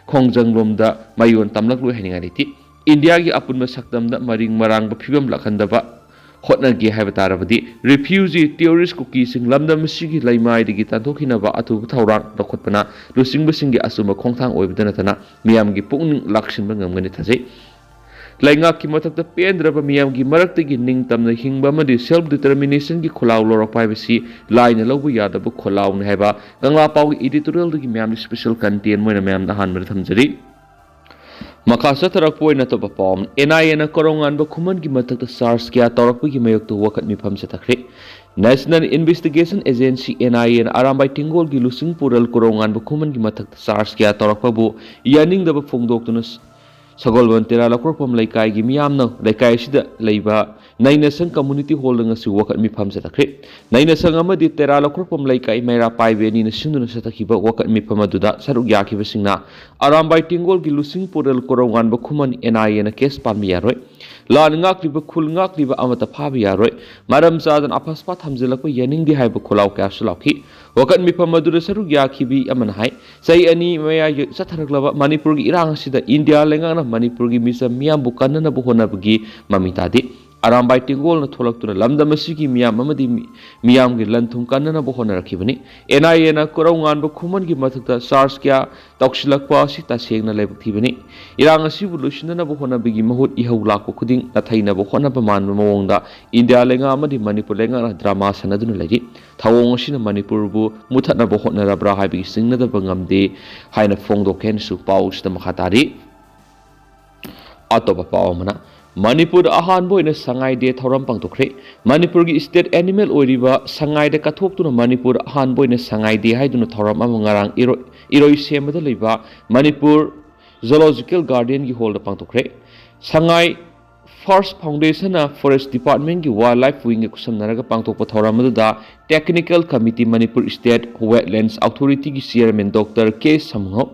ꯈꯣꯡꯖꯪꯂꯣꯝꯗ ꯃꯌꯣꯟ ꯇꯝꯂꯛꯂꯣꯏ ꯍꯥꯏꯅꯤꯡꯉꯥꯏ ꯂꯩꯇꯦ꯫ ꯏꯟꯗꯤꯌꯥꯒꯤ ꯑꯄꯨꯟꯕ ꯁꯛꯇꯝꯗ ꯃꯔꯤꯡ ꯃꯔꯥꯡꯕ ꯐꯤꯕꯝ ꯂꯥꯛꯍꯟꯗꯕ ꯍꯣꯠꯅꯒꯦ ꯍꯥꯏꯕ ꯇꯥꯔꯕꯗꯤ refugee terrorist ꯀꯨꯀꯤꯁꯤꯡ ꯂꯝꯗꯝ ꯑꯁꯤꯒꯤ ꯂꯩꯃꯥꯏꯗꯒꯤ ꯇꯥꯟꯊꯣꯛꯈꯤꯅꯕ ꯑꯊꯨꯕ ꯊꯧꯔꯥꯡ ꯂꯧꯈꯠꯄꯅ ꯂꯨꯆꯤꯡꯕꯁꯤꯡꯒꯤ ꯑꯆꯨꯝꯕ ꯈꯣꯡꯊꯥꯡ ꯑꯣꯏꯕꯗ ꯅꯠꯇꯅ ꯃꯤꯌꯥꯝꯒꯤ ꯄꯨꯛꯅꯤꯡ ꯂꯥꯛꯁꯤꯟꯕ ꯉꯝꯒꯅꯤ ꯊꯥꯖꯩ꯫ ꯂꯩꯉꯥꯛꯀꯤ ꯃꯊꯛꯇ ꯄꯦꯟꯗ꯭ꯔꯕ ꯃꯤꯌꯥꯝꯒꯤ ꯃꯔꯛꯇꯒꯤ ꯅꯤꯡꯇꯝꯅ ꯍꯤꯡꯕ ꯑꯃꯗꯤ self determinationꯒꯤ ꯈꯣꯜꯂꯥꯎ ꯂꯧꯔꯛꯄ ꯍꯥꯏꯕꯁꯤ ꯂꯥꯏꯅ ꯂꯧꯕ ꯌꯥꯗꯕ ꯈꯣꯜꯂꯥꯎꯅꯤ ꯍꯥꯏꯕ ꯀꯪꯂꯥ ꯄꯥꯎꯒꯤ editorialꯗꯒꯤ ꯃꯌꯥꯝꯗ special content ꯑꯣꯏꯅ ꯃꯌꯥꯝꯗ ꯑꯍꯥꯟꯕꯗ ꯊꯝꯖꯔꯤ꯫ ꯃꯈꯥ ꯆꯠꯊꯔꯛꯄ ꯑꯣꯏꯅ ꯑꯇꯣꯞꯄ ꯄꯥꯎ ꯑꯃꯅ, NIAꯅ ꯀꯣꯔꯧꯉꯥꯟꯕ ꯈꯨꯃꯟꯒꯤ ꯃꯊꯛꯇ search ꯀꯌꯥ ꯇꯧꯔꯛꯄꯒꯤ ꯃꯥꯌꯣꯛꯇ ꯋꯥꯀꯠ ꯃꯤꯐꯝ ꯆꯠꯊꯈ꯭ꯔꯦ꯫ National Investigation Agency, NIAꯅ ꯑꯔꯥꯝꯕꯥꯏ ꯇꯤꯡꯒꯣꯜꯒꯤ ꯂꯨꯆꯤꯡ ꯄꯨꯔꯦꯜ ꯀꯣꯔꯧꯉꯥꯟꯕ ꯈꯨꯃꯟꯒꯤ ꯃꯊꯛꯇ search ꯀꯌꯥ ꯇꯧꯔꯛꯄꯕꯨ ꯌꯥꯅꯤꯡꯗꯕ ꯐꯣꯡꯗꯣꯛꯇꯨꯅ ꯁꯒꯣꯜꯕꯟ ꯇꯦꯔꯥ ꯂꯧꯈꯣꯔꯛꯄꯝ ꯂꯩꯀꯥꯏꯒꯤ ꯃꯤꯌꯥꯝꯅ ꯂꯩꯀꯥꯏ ꯑꯁꯤꯗ ꯂꯩꯕ ꯅꯩꯅꯁꯪ ꯀꯝꯃꯨꯅꯤꯇꯤ ꯍꯣꯜꯗ ꯉꯁꯤ ꯋꯥꯀꯠ ꯃꯤꯐꯝ ꯆꯠꯊꯈ꯭ꯔꯦ꯫ ꯅꯩꯅꯁꯪ ꯑꯃꯗꯤ ꯇꯦꯔꯥ ꯂꯧꯈꯣꯔꯛꯄꯝ ꯂꯩꯀꯥꯏ ꯃꯩꯔꯥ ꯄꯥꯏꯕꯤ ꯑꯅꯤꯅ ꯁꯤꯟꯗꯨꯅ ꯆꯠꯊꯈꯤꯕ ꯋꯥꯀꯠ ꯃꯤꯐꯝ ꯑꯗꯨꯗ ꯁꯔꯨꯛ ꯌꯥꯈꯤꯕꯁꯤꯡꯅ ꯑꯔꯥꯝꯕꯥꯏ ꯇꯦꯡꯒꯣꯜꯒꯤ ꯂꯨꯆꯤꯡꯄꯨꯔꯦꯜ ꯀꯣꯔꯧꯉꯥꯟꯕ ꯈꯨꯃꯟ ꯑꯦꯟ ꯑꯥꯏ ꯑꯦꯅ ꯀꯦꯁ ꯄꯥꯟꯕ ꯌꯥꯔꯣꯏ, ꯂꯥꯟ ꯉꯥꯛꯂꯤꯕ ꯈꯨꯜ ꯉꯥꯛꯂꯤꯕ ꯑꯃꯠꯇ ꯐꯥꯕ ꯌꯥꯔꯣꯏ, ꯃꯔꯝ ꯆꯥꯗꯅ ꯑꯐꯁꯄꯥ ꯊꯝꯖꯤꯜꯂꯛꯄ ꯌꯥꯅꯤꯡꯗꯦ ꯍꯥꯏꯕ ꯈꯣꯜꯂꯥꯎ ꯀꯌꯥꯁꯨ ꯂꯥꯎꯈꯤ꯫ ꯋꯥꯀꯠ ꯃꯤꯐꯝ ꯑꯗꯨꯗ ꯁꯔꯨꯛ ꯌꯥꯈꯤꯕꯤ ꯑꯃꯅ ꯍꯥꯏ, ꯆꯍꯤ ꯑꯅꯤ ꯃꯌꯥ ꯆꯠꯊꯔꯛꯂꯕ ꯃꯅꯤꯄꯨꯔꯒꯤ ꯏꯔꯥꯡ ꯑꯁꯤꯗ ꯏꯟꯗꯤꯌꯥ ꯂꯩꯉꯥꯛꯅ ꯃꯅꯤꯄꯨꯔꯒꯤ ꯃꯤꯆꯝ ꯃꯤꯌꯥꯝꯕꯨ ꯀꯟꯅꯅꯕ ꯍꯣꯠꯅꯕꯒꯤ ꯃꯃꯤ ꯇꯥꯗꯦ꯫ ꯑꯔꯥꯝꯕꯥꯏ ꯇꯦꯡꯒꯣꯜꯅ ꯊꯣꯛꯂꯛꯇꯨꯅ ꯂꯝꯗꯝ ꯑꯁꯤꯒꯤ ꯃꯤꯌꯥꯝ ꯑꯃꯗꯤ ꯃꯤ-, ꯃꯤꯌꯥꯝꯒꯤ ꯂꯟ ꯊꯨꯝ ꯀꯟꯅꯅꯕ ꯍꯣꯠꯅꯔꯛꯈꯤꯕꯅꯤ꯫ ꯑꯦꯟ ꯑꯥꯏ ꯑꯦꯅ ꯀꯣꯔꯧꯉꯥꯟꯕ ꯈꯨꯃꯟꯒꯤ ꯃꯊꯛꯇ ꯆꯥꯔꯖ ꯀꯌꯥ ꯇꯧꯁꯤꯜꯂꯛꯄ ꯑꯁꯤ ꯇꯁꯦꯡꯅ ꯂꯥꯏꯕꯛ ꯊꯤꯕꯅꯤ꯫ ꯏꯔꯥꯡ ꯑꯁꯤꯕꯨ ꯂꯣꯏꯁꯤꯟꯅꯅꯕ ꯍꯣꯠꯅꯕꯒꯤ ꯃꯍꯨꯠ ꯏꯍꯧ ꯂꯥꯛꯄ ꯈꯨꯗꯤꯡ ꯅꯥꯊꯩꯅꯕ ꯍꯣꯠꯅꯕ ꯃꯥꯟꯕ ꯃꯑꯣꯡꯗ ꯏꯟꯗꯤꯌꯥ ꯂꯩꯉꯥꯛ ꯑꯃꯗꯤ ꯃꯅꯤꯄꯨꯔ ꯂꯩꯉꯥꯛꯅ ꯗ꯭ꯔꯃꯥ ꯁꯥꯟꯅꯗꯨꯅ ꯂꯩꯔꯤ꯫ ꯊꯧꯑꯣꯡ ꯑꯁꯤꯅ ꯃꯅꯤꯄꯨꯔꯕꯨ ꯃꯨꯊꯠꯅꯕ ꯍꯣꯠꯅꯔꯕ꯭ꯔꯥ ꯍꯥꯏꯕꯒꯤ ꯆꯤꯡꯅꯗꯕ ꯉꯝꯗꯦ ꯍꯥꯏꯅ ꯐꯣꯡꯗꯣꯛꯈꯤ ꯍꯥꯏꯅꯁꯨ ꯄꯥꯎ ꯑꯁꯤꯗ ꯃꯈꯥ ꯇꯥꯔꯤ꯫ ꯑꯇꯣꯞꯄ ꯄꯥꯎ ꯑꯃꯅ, ꯃꯅꯤꯄꯨꯔꯗ ꯑꯍꯥꯟꯕ ꯑꯣꯏꯅ ꯁꯉꯥꯏ ꯗꯦ ꯊꯧꯔꯝ ꯄꯥꯡꯊꯣꯛꯈ꯭ꯔꯦ꯫ ꯃꯅꯤꯄꯨꯔꯒꯤ ꯁ꯭ꯇꯦꯠ ꯑꯦꯅꯤꯃꯦꯜ ꯑꯣꯏꯔꯤꯕ ꯁꯉꯥꯏꯗ ꯀꯠꯊꯣꯛꯇꯨꯅ ꯃꯅꯤꯄꯨꯔꯗ ꯑꯍꯥꯟꯕ ꯑꯣꯏꯅ ꯁꯉꯥꯏ ꯗꯦ ꯍꯥꯏꯗꯨꯅ ꯊꯧꯔꯝ ꯑꯃ ꯉꯔꯥꯡ ꯏꯔꯣꯏ-, ꯏꯔꯣꯏꯁꯦꯝꯕꯗ ꯂꯩꯕ ꯃꯅꯤꯄꯨꯔ ꯖꯨꯂꯣꯖꯤꯀꯦꯜ ꯒꯥꯔꯗꯦꯟꯒꯤ ꯍꯣꯜꯗ ꯄꯥꯡꯊꯣꯛꯈ꯭ꯔꯦ꯫ ꯁꯉꯥꯏ ꯐꯥꯔꯁ ꯐꯥꯎꯟꯗꯦꯁꯟꯅ ꯐꯣꯔꯦꯁ ꯗꯤꯄꯥꯔꯠꯃꯦꯟꯒꯤ ꯋꯥꯏꯜ ꯂꯥꯏꯐ ꯋꯤꯡꯒ ꯈꯨꯠꯁꯝꯅꯔꯒ ꯄꯥꯡꯊꯣꯛꯄ ꯊꯧꯔꯝ ꯑꯗꯨꯗ technical committee, Manipur state wetlands ꯑꯣꯊꯣꯔꯤꯇꯤꯒꯤ chairman doctor K Samungou,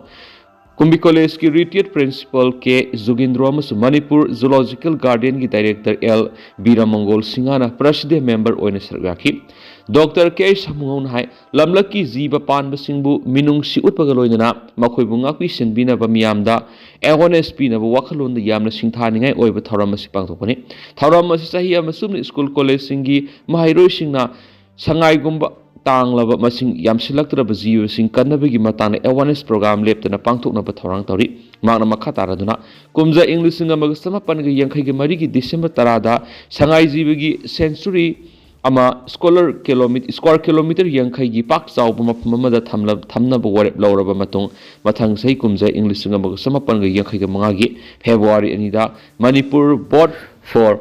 Kumbi ꯀꯣꯂꯦꯖꯀꯤ ꯔꯤꯇꯥꯌꯔꯗ ꯄ꯭ꯔꯤꯟꯁꯤꯄꯥꯜ ꯀꯦ ꯖꯨꯒꯤꯟꯗ꯭ꯔꯣ ꯑꯃꯁꯨꯡ ꯃꯅꯤꯄꯨꯔ ꯖꯨꯂꯣꯖꯤꯀꯦꯜ ꯒꯥꯔꯗꯦꯟꯒꯤ ꯗꯥꯏꯔꯦꯛꯇꯔ ꯑꯦꯜ ꯕꯤꯔꯃꯪꯒꯣꯜ ꯁꯤꯡꯍꯅ ꯄ꯭ꯔꯦꯁꯤꯗꯦꯟ ꯃꯦꯝꯕꯔ ꯑꯣꯏꯅ ꯁꯔꯨꯛ ꯌꯥꯈꯤ꯫ ꯗꯣꯛꯇꯔ ꯀꯦ ꯁꯝꯉꯧꯅ ꯍꯥꯏ, ꯂꯝꯂꯛꯀꯤ ꯖꯤꯕ ꯄꯥꯟꯕꯁꯤꯡꯕꯨ ꯃꯤꯅꯨꯡꯁꯤ ꯎꯠꯄꯒ ꯂꯣꯏꯅꯅ ꯃꯈꯣꯏꯕꯨ ꯉꯥꯛꯄꯤ ꯁꯦꯟꯕꯤꯅꯕ ꯃꯤꯌꯥꯝꯗ ꯑꯦꯋꯥꯔꯅꯦꯁ ꯄꯤꯅꯕ ꯋꯥꯈꯜꯂꯣꯟꯗ ꯌꯥꯝꯅ ꯁꯤꯡꯊꯥꯅꯤꯡꯉꯥꯏ ꯑꯣꯏꯕ ꯊꯧꯔꯝ ꯑꯁꯤ ꯄꯥꯡꯊꯣꯛꯄꯅꯤ꯫ ꯊꯧꯔꯝ ꯑꯁꯤ ꯆꯍꯤ ꯑꯃ ꯆꯨꯞꯅ ꯁ꯭ꯀꯨꯜ ꯀꯣꯂꯦꯖꯁꯤꯡꯒꯤ ꯃꯍꯩꯔꯣꯏꯁꯤꯡꯅ ꯁꯉꯥꯏꯒꯨꯝꯕ ꯇꯥꯡꯂꯕ ꯃꯁꯤꯡ ꯌꯥꯝꯁꯤꯜꯂꯛꯇ꯭ꯔꯕ ꯖꯤꯕꯁꯤꯡ ꯀꯟꯅꯕꯒꯤ ꯃꯇꯥꯡꯗ ꯑꯦꯋꯥꯔꯅꯦꯁ ꯄ꯭ꯔꯣꯒ꯭ꯔꯥꯝ ꯂꯦꯞꯇꯅ ꯄꯥꯡꯊꯣꯛꯅꯕ ꯊꯧꯔꯥꯡ ꯇꯧꯔꯤ꯫ ꯃꯍꯥꯛꯅ ꯃꯈꯥ ꯇꯥꯔꯗꯨꯅ, ꯀꯨꯝꯖꯥ ꯏꯪ ꯂꯤꯁꯤꯡ ꯑꯃꯒ ꯆꯃꯥꯄꯟꯒ ꯌꯥꯡꯈꯩꯒ ꯃꯔꯤꯒꯤ ꯗꯤꯁꯦꯝꯕꯔ ꯇꯔꯥꯗ ꯁꯉꯥꯏ ꯖꯤꯕꯒꯤ ꯁꯦꯟꯆꯨꯔꯤ ꯑꯃ ꯁ꯭ꯀꯣꯂꯔ ꯀꯤꯂꯣꯃꯤ-, ꯁ꯭ꯀ꯭ꯋꯥꯔ ꯀꯤꯂꯣꯃꯤꯇꯔ ꯌꯥꯡꯈꯩꯒꯤ ꯄꯥꯛ ꯆꯥꯎꯕ ꯃꯐꯝ ꯑꯃꯗ ꯊꯝꯂ-, ꯊꯝꯅꯕ ꯋꯥꯔꯦꯞ ꯂꯧꯔꯕ ꯃꯇꯨꯡ, ꯃꯊꯪ ꯆꯍꯤ ꯀꯨꯝꯖꯥ ꯏꯪ ꯂꯤꯁꯤꯡ ꯑꯃꯒ ꯆꯃꯥꯄꯟꯒ ꯌꯥꯡꯈꯩꯒ ꯃꯉꯥꯒꯤ ꯐꯦꯕ꯭ꯔꯨꯋꯥꯔꯤ ꯑꯅꯤꯗ ꯃꯅꯤꯄꯨꯔ ꯕꯣꯔꯗ ꯐꯣꯔ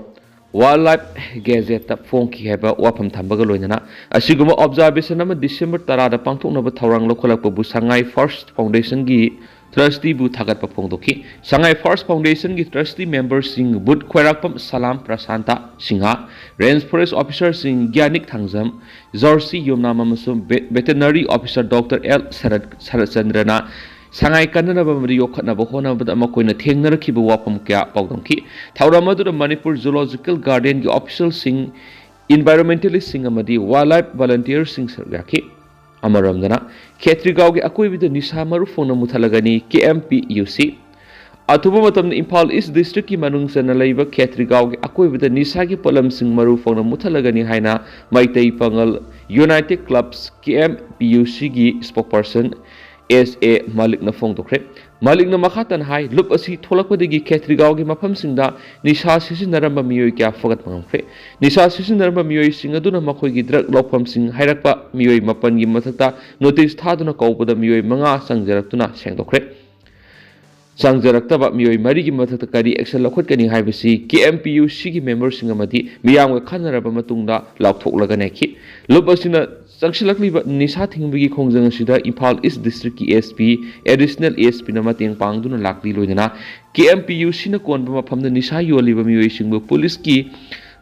ꯋꯥꯏꯜ ꯂꯥꯏꯐ ꯒꯦꯖꯦꯠꯇ ꯐꯣꯡꯈꯤ ꯍꯥꯏꯕ ꯋꯥꯐꯝ ꯊꯝꯕꯒ ꯂꯣꯏꯅꯅ ꯑꯁꯤꯒꯨꯝꯕ ꯑꯣꯕꯖꯥꯔꯕꯦꯁꯟ ꯑꯃ ꯗꯤꯁꯦꯝꯕꯔ ꯇꯔꯥꯗ ꯄꯥꯡꯊꯣꯛꯅꯕ ꯊꯧꯔꯥꯡ ꯂꯧꯈꯠꯂꯛꯄꯕꯨ ꯁꯉꯥꯏ ꯐꯥꯔꯁ ꯐꯥꯎꯟꯗꯦꯁꯟꯒꯤ ꯇ꯭ꯔꯁꯇꯤꯕꯨ ꯊꯥꯒꯠꯄ ꯐꯣꯡꯗꯣꯛꯈꯤ꯫ ꯁꯉꯥꯏ ꯐꯥꯔꯁ ꯐꯥꯎꯟꯗꯦꯁꯟꯒꯤ ꯇ꯭ꯔꯁꯇꯤ ꯃꯦꯝꯕꯔꯁꯤꯡ ꯕꯨꯠ ꯈ꯭ꯋꯥꯏꯔꯥꯛꯄꯝ ꯁꯂꯥꯝ ꯄ꯭ꯔꯁꯥꯟꯇ ꯁꯤꯡꯍ, ꯔꯦꯟꯖ ꯐꯣꯔꯦꯁ ꯑꯣꯐꯤꯁꯥꯔꯁꯤꯡ ꯒ꯭ꯌꯥꯅꯤꯛ ꯊꯥꯡꯖꯝ, ꯖꯣꯔꯁꯤ ꯌꯨꯝꯅꯥꯝ ꯑꯃꯁꯨꯡ ꯚꯦ-, ꯚꯦꯇꯦꯅꯔꯤ ꯑꯣꯐꯤꯁꯥꯔ ꯗꯣꯛꯇꯔ ꯑꯦꯜ ꯁꯔꯠ-, ꯁꯔꯠꯆꯟꯗ꯭ꯔꯅ ꯁꯉꯥꯏ ꯀꯟꯅꯅꯕ ꯑꯃꯗꯤ ꯌꯣꯛꯈꯠꯅꯕ ꯍꯣꯠꯅꯕꯗ ꯃꯈꯣꯏꯅ ꯊꯦꯡꯅꯔꯛꯈꯤꯕ ꯋꯥꯐꯝ ꯀꯌꯥ ꯄꯥꯎꯗꯝꯈꯤ꯫ ꯊꯧꯔꯝ ꯑꯗꯨꯗ ꯃꯅꯤꯄꯨꯔ ꯖꯨꯂꯣꯖꯤꯀꯦꯜ ꯒꯥꯔꯗꯦꯟꯒꯤ ꯑꯣꯐꯤꯁꯤꯌꯦꯜꯁꯤꯡ, ꯏꯟꯚꯥꯏꯔꯣꯟꯃꯦꯟꯇꯦꯂꯤꯁ꯭ꯠꯁꯤꯡ ꯑꯃꯗꯤ ꯋꯥꯏꯜꯗ ꯂꯥꯏꯐ ꯚꯣꯂꯨꯟꯇꯤꯌꯔꯁꯤꯡ ꯁꯔꯨꯛ ꯌꯥꯈꯤ꯫ ꯑꯃꯔꯣꯝꯗꯅ, ꯈꯦꯇ꯭ꯔꯤꯒꯥꯎꯒꯤ ꯑꯀꯣꯏꯕꯗ ꯅꯤꯁꯥ ꯃꯔꯨ ꯐꯪꯅ ꯃꯨꯊꯠꯂꯒꯅꯤ ꯀꯦ ꯑꯦꯝ ꯄꯤ ꯌꯨ ꯁꯤ꯫ ꯑꯊꯨꯕ ꯃꯇꯝꯗ ꯏꯝꯐꯥꯜ ꯏꯁ꯭ꯠ ꯗꯤꯁꯇ꯭ꯔꯤꯛꯀꯤ ꯃꯅꯨꯡ ꯆꯟꯅ ꯂꯩꯕ ꯈꯦꯇ꯭ꯔꯤꯒꯥꯎꯒꯤ ꯑꯀꯣꯏꯕꯗ ꯅꯤꯁꯥꯒꯤ ꯄꯣꯠꯂꯝꯁꯤꯡ ꯃꯔꯨ ꯐꯪꯅ ꯃꯨꯊꯠꯂꯒꯅꯤ ꯍꯥꯏꯅ ꯃꯩꯇꯩ ꯄꯥꯉꯜ ꯌꯨꯅꯥꯏꯇꯦꯗ ꯀ꯭ꯂꯕꯁ, ꯀꯦ ꯑꯦꯝ ꯄꯤ ꯌꯨ ꯁꯤꯒꯤ ꯁ꯭ꯄꯣꯛꯄꯔꯁꯟ ꯑꯦꯁ ꯑꯦ ꯃꯥꯂꯤꯛꯅ ꯐꯣꯡꯗꯣꯛꯈ꯭ꯔꯦ꯫ ꯃꯥꯂꯤꯛꯅ ꯃꯈꯥ ꯇꯥꯅ ꯍꯥꯏ, ꯂꯨꯞ ꯑꯁꯤ ꯊꯣꯛꯂꯛꯄꯗꯒꯤ ꯈꯦꯇ꯭ꯔꯤꯒꯥꯎꯒꯤ ꯃꯐꯝꯁꯤꯡꯗ ꯅꯤꯁꯥ ꯁꯤꯖꯤꯟꯅꯔꯝꯕ ꯃꯤꯑꯣꯏ ꯀꯌꯥ ꯐꯒꯠꯄ ꯉꯝꯈ꯭ꯔꯦ꯫ ꯅꯤꯁꯥ ꯁꯤꯖꯤꯟꯅꯔꯝꯕ ꯃꯤꯑꯣꯏꯁꯤꯡ ꯑꯗꯨꯅ ꯃꯈꯣꯏꯒꯤ ꯗ꯭ꯔꯒ ꯂꯧꯐꯝꯁꯤꯡ ꯍꯥꯏꯔꯛꯄ ꯃꯤꯑꯣꯏ ꯃꯥꯄꯟꯒꯤ ꯃꯊꯛꯇ ꯅꯣꯇꯤꯁ ꯊꯥꯗꯨꯅ ꯀꯧꯕꯗ ꯃꯤꯑꯣꯏ ꯃꯉꯥ ꯆꯪꯖꯔꯛꯇꯨꯅ ꯁꯦꯡꯗꯣꯛꯈ꯭ꯔꯦ꯫ ꯆꯪꯖꯔꯛꯇꯕ ꯃꯤꯑꯣꯏ ꯃꯔꯤꯒꯤ ꯃꯊꯛꯇ ꯀꯔꯤ ꯑꯦꯛꯁꯟ ꯂꯧꯈꯠꯀꯅꯤ ꯍꯥꯏꯕꯁꯤ ꯀꯦ ꯑꯦꯝ ꯄꯤ ꯌꯨ ꯁꯤꯒꯤ ꯃꯦꯝꯕꯔꯁꯤꯡ ꯑꯃꯗꯤ ꯃꯤꯌꯥꯝꯒ ꯈꯟꯅꯔꯕ ꯃꯇꯨꯡꯗ ꯂꯥꯎꯊꯣꯛꯂꯒ ꯅꯩꯈꯤ꯫ ꯂꯨꯞ ꯑꯁꯤꯅ ꯆꯪꯁꯤꯜꯂꯛꯂꯤꯕ ꯅꯤꯁꯥ ꯊꯤꯡꯕꯒꯤ ꯈꯣꯡꯖꯪ ꯑꯁꯤꯗ ꯏꯝꯐꯥꯜ ꯏꯁ꯭ꯠ ꯗꯤꯁꯇ꯭ꯔꯤꯛꯀꯤ ꯑꯦꯁ ꯄꯤ, ꯑꯦꯗꯤꯁꯅꯦꯜ ꯑꯦꯁ ꯄꯤꯅ ꯃꯇꯦꯡ ꯄꯥꯡꯗꯨꯅ ꯂꯥꯛꯂꯤ꯫ ꯂꯣꯏꯅꯅ ꯀꯦ ꯑꯦꯝ ꯄꯤ ꯌꯨ ꯁꯤꯅ ꯀꯣꯟꯕ ꯃꯐꯝꯗ ꯅꯤꯁꯥ ꯌꯣꯜꯂꯤꯕ ꯃꯤꯑꯣꯏꯁꯤꯡꯕꯨ ꯄꯨꯂꯤꯁꯀꯤ,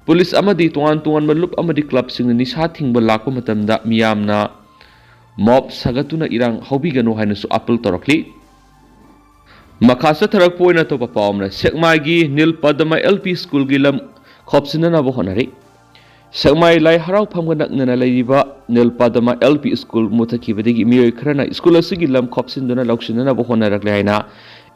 ꯄꯨꯂꯤꯁ ꯑꯃꯗꯤ ꯇꯣꯉꯥꯟ ꯇꯣꯉꯥꯟꯕ ꯂꯨꯞ ꯑꯃꯗꯤ ꯀ꯭ꯂꯕꯁꯤꯡꯅ ꯅꯤꯁꯥ ꯊꯤꯡꯕ ꯂꯥꯛꯄ ꯃꯇꯝꯗ ꯃꯤꯌꯥꯝꯅ ꯃꯣꯞ ꯁꯥꯒꯠꯇꯨꯅ ꯏꯔꯥꯡ ꯍꯧꯕꯤꯒꯅꯨ ꯍꯥꯏꯅꯁꯨ ꯑꯥꯄꯤꯜ ꯇꯧꯔꯛꯂꯤ꯫ ꯃꯈꯥ ꯆꯠꯊꯔꯛꯄ ꯑꯣꯏꯅ ꯑꯇꯣꯞꯄ ꯄꯥꯎ ꯑꯃꯅ, ꯁꯦꯛꯃꯥꯏꯒꯤ ꯅꯤꯜ ꯄꯗꯃ ꯑꯦꯜ ꯄꯤ ꯁ꯭ꯀꯨꯜꯒꯤ ꯂꯝ ꯈꯣꯞꯆꯤꯟꯅꯅꯕ ꯍꯣꯠꯅꯔꯤ꯫ ꯁꯦꯛꯃꯥꯏ ꯂꯥꯏ ꯍꯔꯥꯎꯐꯝꯒ ꯅꯛꯅꯅ ꯂꯩꯔꯤꯕ ꯅꯤꯜ ꯄꯗꯃ ꯑꯦꯜ ꯄꯤ ꯁ꯭ꯀꯨꯜ ꯃꯨꯊꯠꯈꯤꯕꯗꯒꯤ ꯃꯤꯑꯣꯏ ꯈꯔꯅ ꯁ꯭ꯀꯨꯜ ꯑꯁꯤꯒꯤ ꯂꯝ ꯈꯣꯞꯆꯤꯟꯗꯨꯅ ꯂꯧꯁꯤꯟꯅꯅꯕ ꯍꯣꯠꯅꯔꯛꯂꯦ ꯍꯥꯏꯅ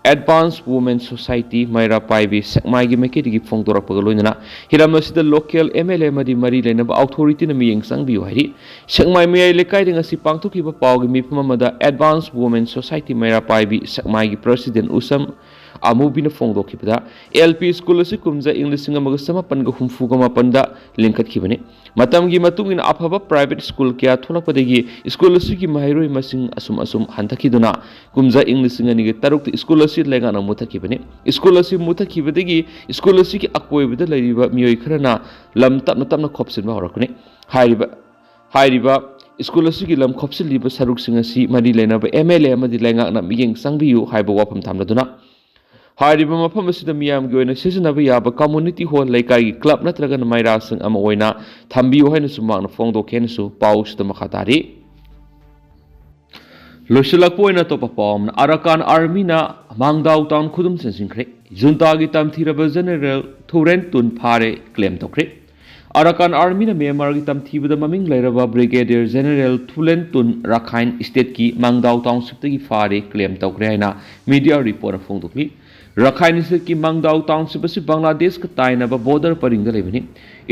advance women society Meira Paibi ꯁꯦꯛꯃꯥꯏꯒꯤ ꯃꯥꯏꯀꯩꯗꯒꯤ ꯐꯣꯡꯗꯣꯔꯛꯄꯒ ꯂꯣꯏꯅꯅ ꯍꯤꯔꯝ ꯑꯁꯤꯗ ꯂꯣꯀꯦꯜ ꯑꯦꯝ ꯑꯦꯜ ꯑꯦ ꯑꯃꯗꯤ ꯃꯔꯤ ꯂꯩꯅꯕ ꯑꯣꯊꯣꯔꯤꯇꯤꯅ ꯃꯤꯠꯌꯦꯡ ꯆꯪꯕꯤꯌꯨ ꯍꯥꯏꯔꯤ꯫ ꯁꯦꯛꯃꯥꯏ ꯃꯌꯥꯏ ꯂꯩꯀꯥꯏꯗ ꯉꯁꯤ ꯄꯥꯡꯊꯣꯛꯈꯤꯕ ꯄꯥꯎꯒꯤ ꯃꯤꯐꯝ ꯑꯃꯗ advance women society Meira Paibi ꯁꯦꯛꯃꯥꯏꯒꯤ ꯄ꯭ꯔꯁꯤꯗꯦꯟ ꯎꯁꯝ ꯑꯃꯨꯕꯤꯅ ꯐꯣꯡꯗꯣꯛꯈꯤꯕꯗ, ꯑꯦꯜ ꯄꯤ ꯁ꯭ꯀꯨꯜ ꯑꯁꯤ ꯀꯨꯝꯖꯥ ꯏꯪ ꯂꯤꯁꯤꯡ ꯑꯃꯒ ꯆꯃꯥꯄꯟꯒ ꯍꯨꯝꯐꯨꯒ ꯃꯥꯄꯟꯗ ꯂꯤꯡꯈꯠꯈꯤꯕꯅꯤ꯫ ꯃꯇꯝꯒꯤ ꯃꯇꯨꯡ ꯏꯟꯅ ꯑꯐꯕ ꯄ꯭ꯔꯥꯏꯚꯦꯠ ꯁ꯭ꯀꯨꯜ ꯀꯌꯥ ꯊꯣꯛꯂꯛꯄꯗꯒꯤ ꯁ꯭ꯀꯨꯜ ꯑꯁꯤꯒꯤ ꯃꯍꯩꯔꯣꯏ ꯃꯁꯤꯡ ꯑꯁꯨꯝ ꯑꯁꯨꯝ ꯍꯟꯊꯈꯤꯗꯨꯅ ꯀꯨꯝꯖꯥ ꯏꯪ ꯂꯤꯁꯤꯡ ꯑꯅꯤꯒ ꯇꯔꯨꯛꯇ ꯁ꯭ꯀꯨꯜ ꯑꯁꯤ ꯂꯩꯉꯥꯛꯅ ꯃꯨꯊꯠꯈꯤꯕꯅꯤ꯫ ꯁ꯭ꯀꯨꯜ ꯑꯁꯤ ꯃꯨꯊꯠꯈꯤꯕꯗꯒꯤ ꯁ꯭ꯀꯨꯜ ꯑꯁꯤꯒꯤ ꯑꯀꯣꯏꯕꯗ ꯂꯩꯔꯤꯕ ꯃꯤꯑꯣꯏ ꯈꯔꯅ ꯂꯝ ꯇꯞꯅ ꯇꯞꯅ ꯈꯣꯞꯆꯤꯟꯕ ꯍꯧꯔꯛꯄꯅꯤ꯫ ꯍꯥꯏꯔꯤꯕ, ꯍꯥꯏꯔꯤꯕ ꯁ꯭ꯀꯨꯜ ꯑꯁꯤꯒꯤ ꯂꯝ ꯈꯣꯞꯆꯤꯜꯂꯤꯕ ꯁꯔꯨꯛꯁꯤꯡ ꯑꯁꯤ ꯃꯔꯤ ꯂꯩꯅꯕ ꯑꯦꯝ ꯑꯦꯜ ꯑꯦ ꯑꯃꯗꯤ ꯂꯩꯉꯥꯛꯅ ꯃꯤꯠꯌꯦꯡ ꯆꯪꯕꯤꯌꯨ ꯍꯥꯏꯕ ꯋꯥꯐꯝ ꯊꯝꯂꯗꯨꯅ, ꯍꯥꯏꯔꯤꯕ ꯃꯐꯝ ꯑꯁꯤꯗ ꯃꯤꯌꯥꯝꯒꯤ ꯑꯣꯏꯅ ꯁꯤꯖꯤꯟꯅꯕ ꯌꯥꯕ ꯀꯝꯃꯨꯅꯤꯇꯤ ꯍꯣꯜ, ꯂꯩꯀꯥꯏꯒꯤ ꯀ꯭ꯂꯕ ꯅꯠꯇ꯭ꯔꯒꯅ ꯃꯩꯔꯥꯁꯪ ꯑꯃ ꯑꯣꯏꯅ ꯊꯝꯕꯤꯌꯨ ꯍꯥꯏꯅꯁꯨ ꯃꯍꯥꯛꯅ ꯐꯣꯡꯗꯣꯛꯈꯤ ꯍꯥꯏꯅꯁꯨ ꯄꯥꯎꯁꯤꯗ ꯃꯈꯥ ꯇꯥꯔꯤ꯫ ꯂꯣꯏꯁꯤꯜꯂꯛꯄ ꯑꯣꯏꯅ ꯑꯇꯣꯞꯄ ꯄꯥꯎ ꯑꯃꯅ, ꯑꯔꯥꯀꯥꯟ ꯑꯥꯔꯃꯤꯅ ꯃꯥꯡꯗꯥꯎ ꯇꯥꯎꯟ ꯈꯨꯗꯨꯝ ꯆꯟꯁꯤꯟꯈ꯭ꯔꯦ꯫ ꯖꯨꯟꯇꯥꯒꯤ ꯇꯝꯊꯤꯔꯕ ꯖꯦꯅꯦꯔꯦꯜ ꯊꯨꯔꯦꯟ ꯇꯨꯟ ꯐꯥꯔꯦ ꯀ꯭ꯂꯦꯝ ꯇꯧꯈ꯭ꯔꯦ꯫ ꯑꯔꯥꯀꯥꯟ ꯑꯥꯔꯃꯤꯅ ꯃ꯭ꯌꯥꯟꯃꯥꯔꯒꯤ ꯇꯝꯊꯤꯕꯗ ꯃꯃꯤꯡ ꯂꯩꯔꯕ ꯕ꯭ꯔꯤꯒꯦꯗꯤꯌꯔ ꯖꯦꯅꯦꯔꯦꯜ ꯊꯨꯂꯦꯟ ꯇꯨꯟ ꯔꯥꯈꯥꯏꯟ ꯁ꯭ꯇꯦꯠꯀꯤ ꯃꯥꯡꯗꯥꯎ ꯇꯥꯎꯟꯁꯤꯞꯇꯒꯤ ꯐꯥꯔꯦ ꯀ꯭ꯂꯦꯝ ꯇꯧꯈ꯭ꯔꯦ ꯍꯥꯏꯅ ꯃꯤꯗꯤꯌꯥ ꯔꯤꯄꯣꯔꯠꯅ ꯐꯣꯡꯗꯣꯛꯂꯤ꯫ ꯔꯥꯈꯥꯏꯟ ꯁ꯭ꯇꯦꯠꯀꯤ ꯃꯥꯡꯗꯥꯎ ꯇꯥꯎꯟꯁꯤꯞ ꯑꯁꯤ ꯕꯪꯒ꯭ꯂꯥꯗꯦꯁꯀ ꯇꯥꯏꯅꯕ ꯕꯣꯔꯗꯔ ꯄꯔꯤꯡꯗ ꯂꯩꯕꯅꯤ꯫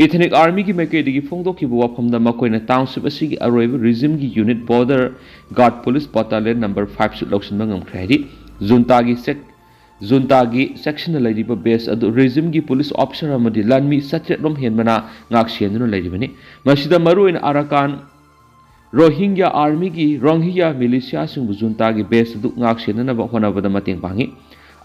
ꯏꯊꯅꯤꯛ ꯑꯥꯔꯃꯤꯒꯤ ꯃꯥꯏꯀꯩꯗꯒꯤ ꯐꯣꯡꯗꯣꯛꯈꯤꯕ ꯋꯥꯐꯝꯗ ꯃꯈꯣꯏꯅ ꯇꯥꯎꯟꯁꯤꯞ ꯑꯁꯤꯒꯤ ꯑꯔꯣꯏꯕ ꯔꯤꯖꯤꯝꯒꯤ unit border ꯒꯥꯔꯗ police battalion number ꯐꯥꯏꯚꯁꯨ ꯂꯧꯁꯤꯟꯕ ꯉꯝꯈ꯭ꯔꯦ ꯍꯥꯏꯔꯤ꯫ ꯖꯨꯟꯇꯥꯒꯤ ꯁꯦꯛ ꯖꯨꯟꯇꯥꯒꯤ ꯆꯦꯛꯁꯤꯟꯅ ꯂꯩꯔꯤꯕ ꯕꯦꯁ ꯑꯗꯨ ꯔꯤꯖꯤꯝꯒꯤ ꯄꯨꯂꯤꯁ ꯑꯣꯐꯤꯁꯔ ꯑꯃꯗꯤ ꯂꯥꯟꯃꯤ ꯆꯥꯇ꯭ꯔꯦꯠ ꯔꯣꯝ ꯍꯦꯟꯕꯅ ꯉꯥꯛ ꯁꯦꯟꯗꯨꯅ ꯂꯩꯔꯤꯕꯅꯤ꯫ ꯃꯁꯤꯗ ꯃꯔꯨꯑꯣꯏꯅ ꯑꯔꯥꯀꯥꯟ ꯔꯣꯍꯤꯡꯒ꯭ꯌꯥ ꯑꯥꯔꯃꯤꯒꯤ ꯔꯣꯍꯤꯡꯒ꯭ꯌꯥ ꯃꯤꯂꯤꯁꯤꯌꯥꯁꯤꯡꯕꯨ ꯖꯨꯟꯇꯥꯒꯤ ꯕꯦꯁ ꯑꯗꯨ ꯉꯥꯛ ꯁꯦꯟꯅꯅꯕ ꯍꯣꯠꯅꯕꯗ ꯃꯇꯦꯡ ꯄꯥꯡꯏ꯫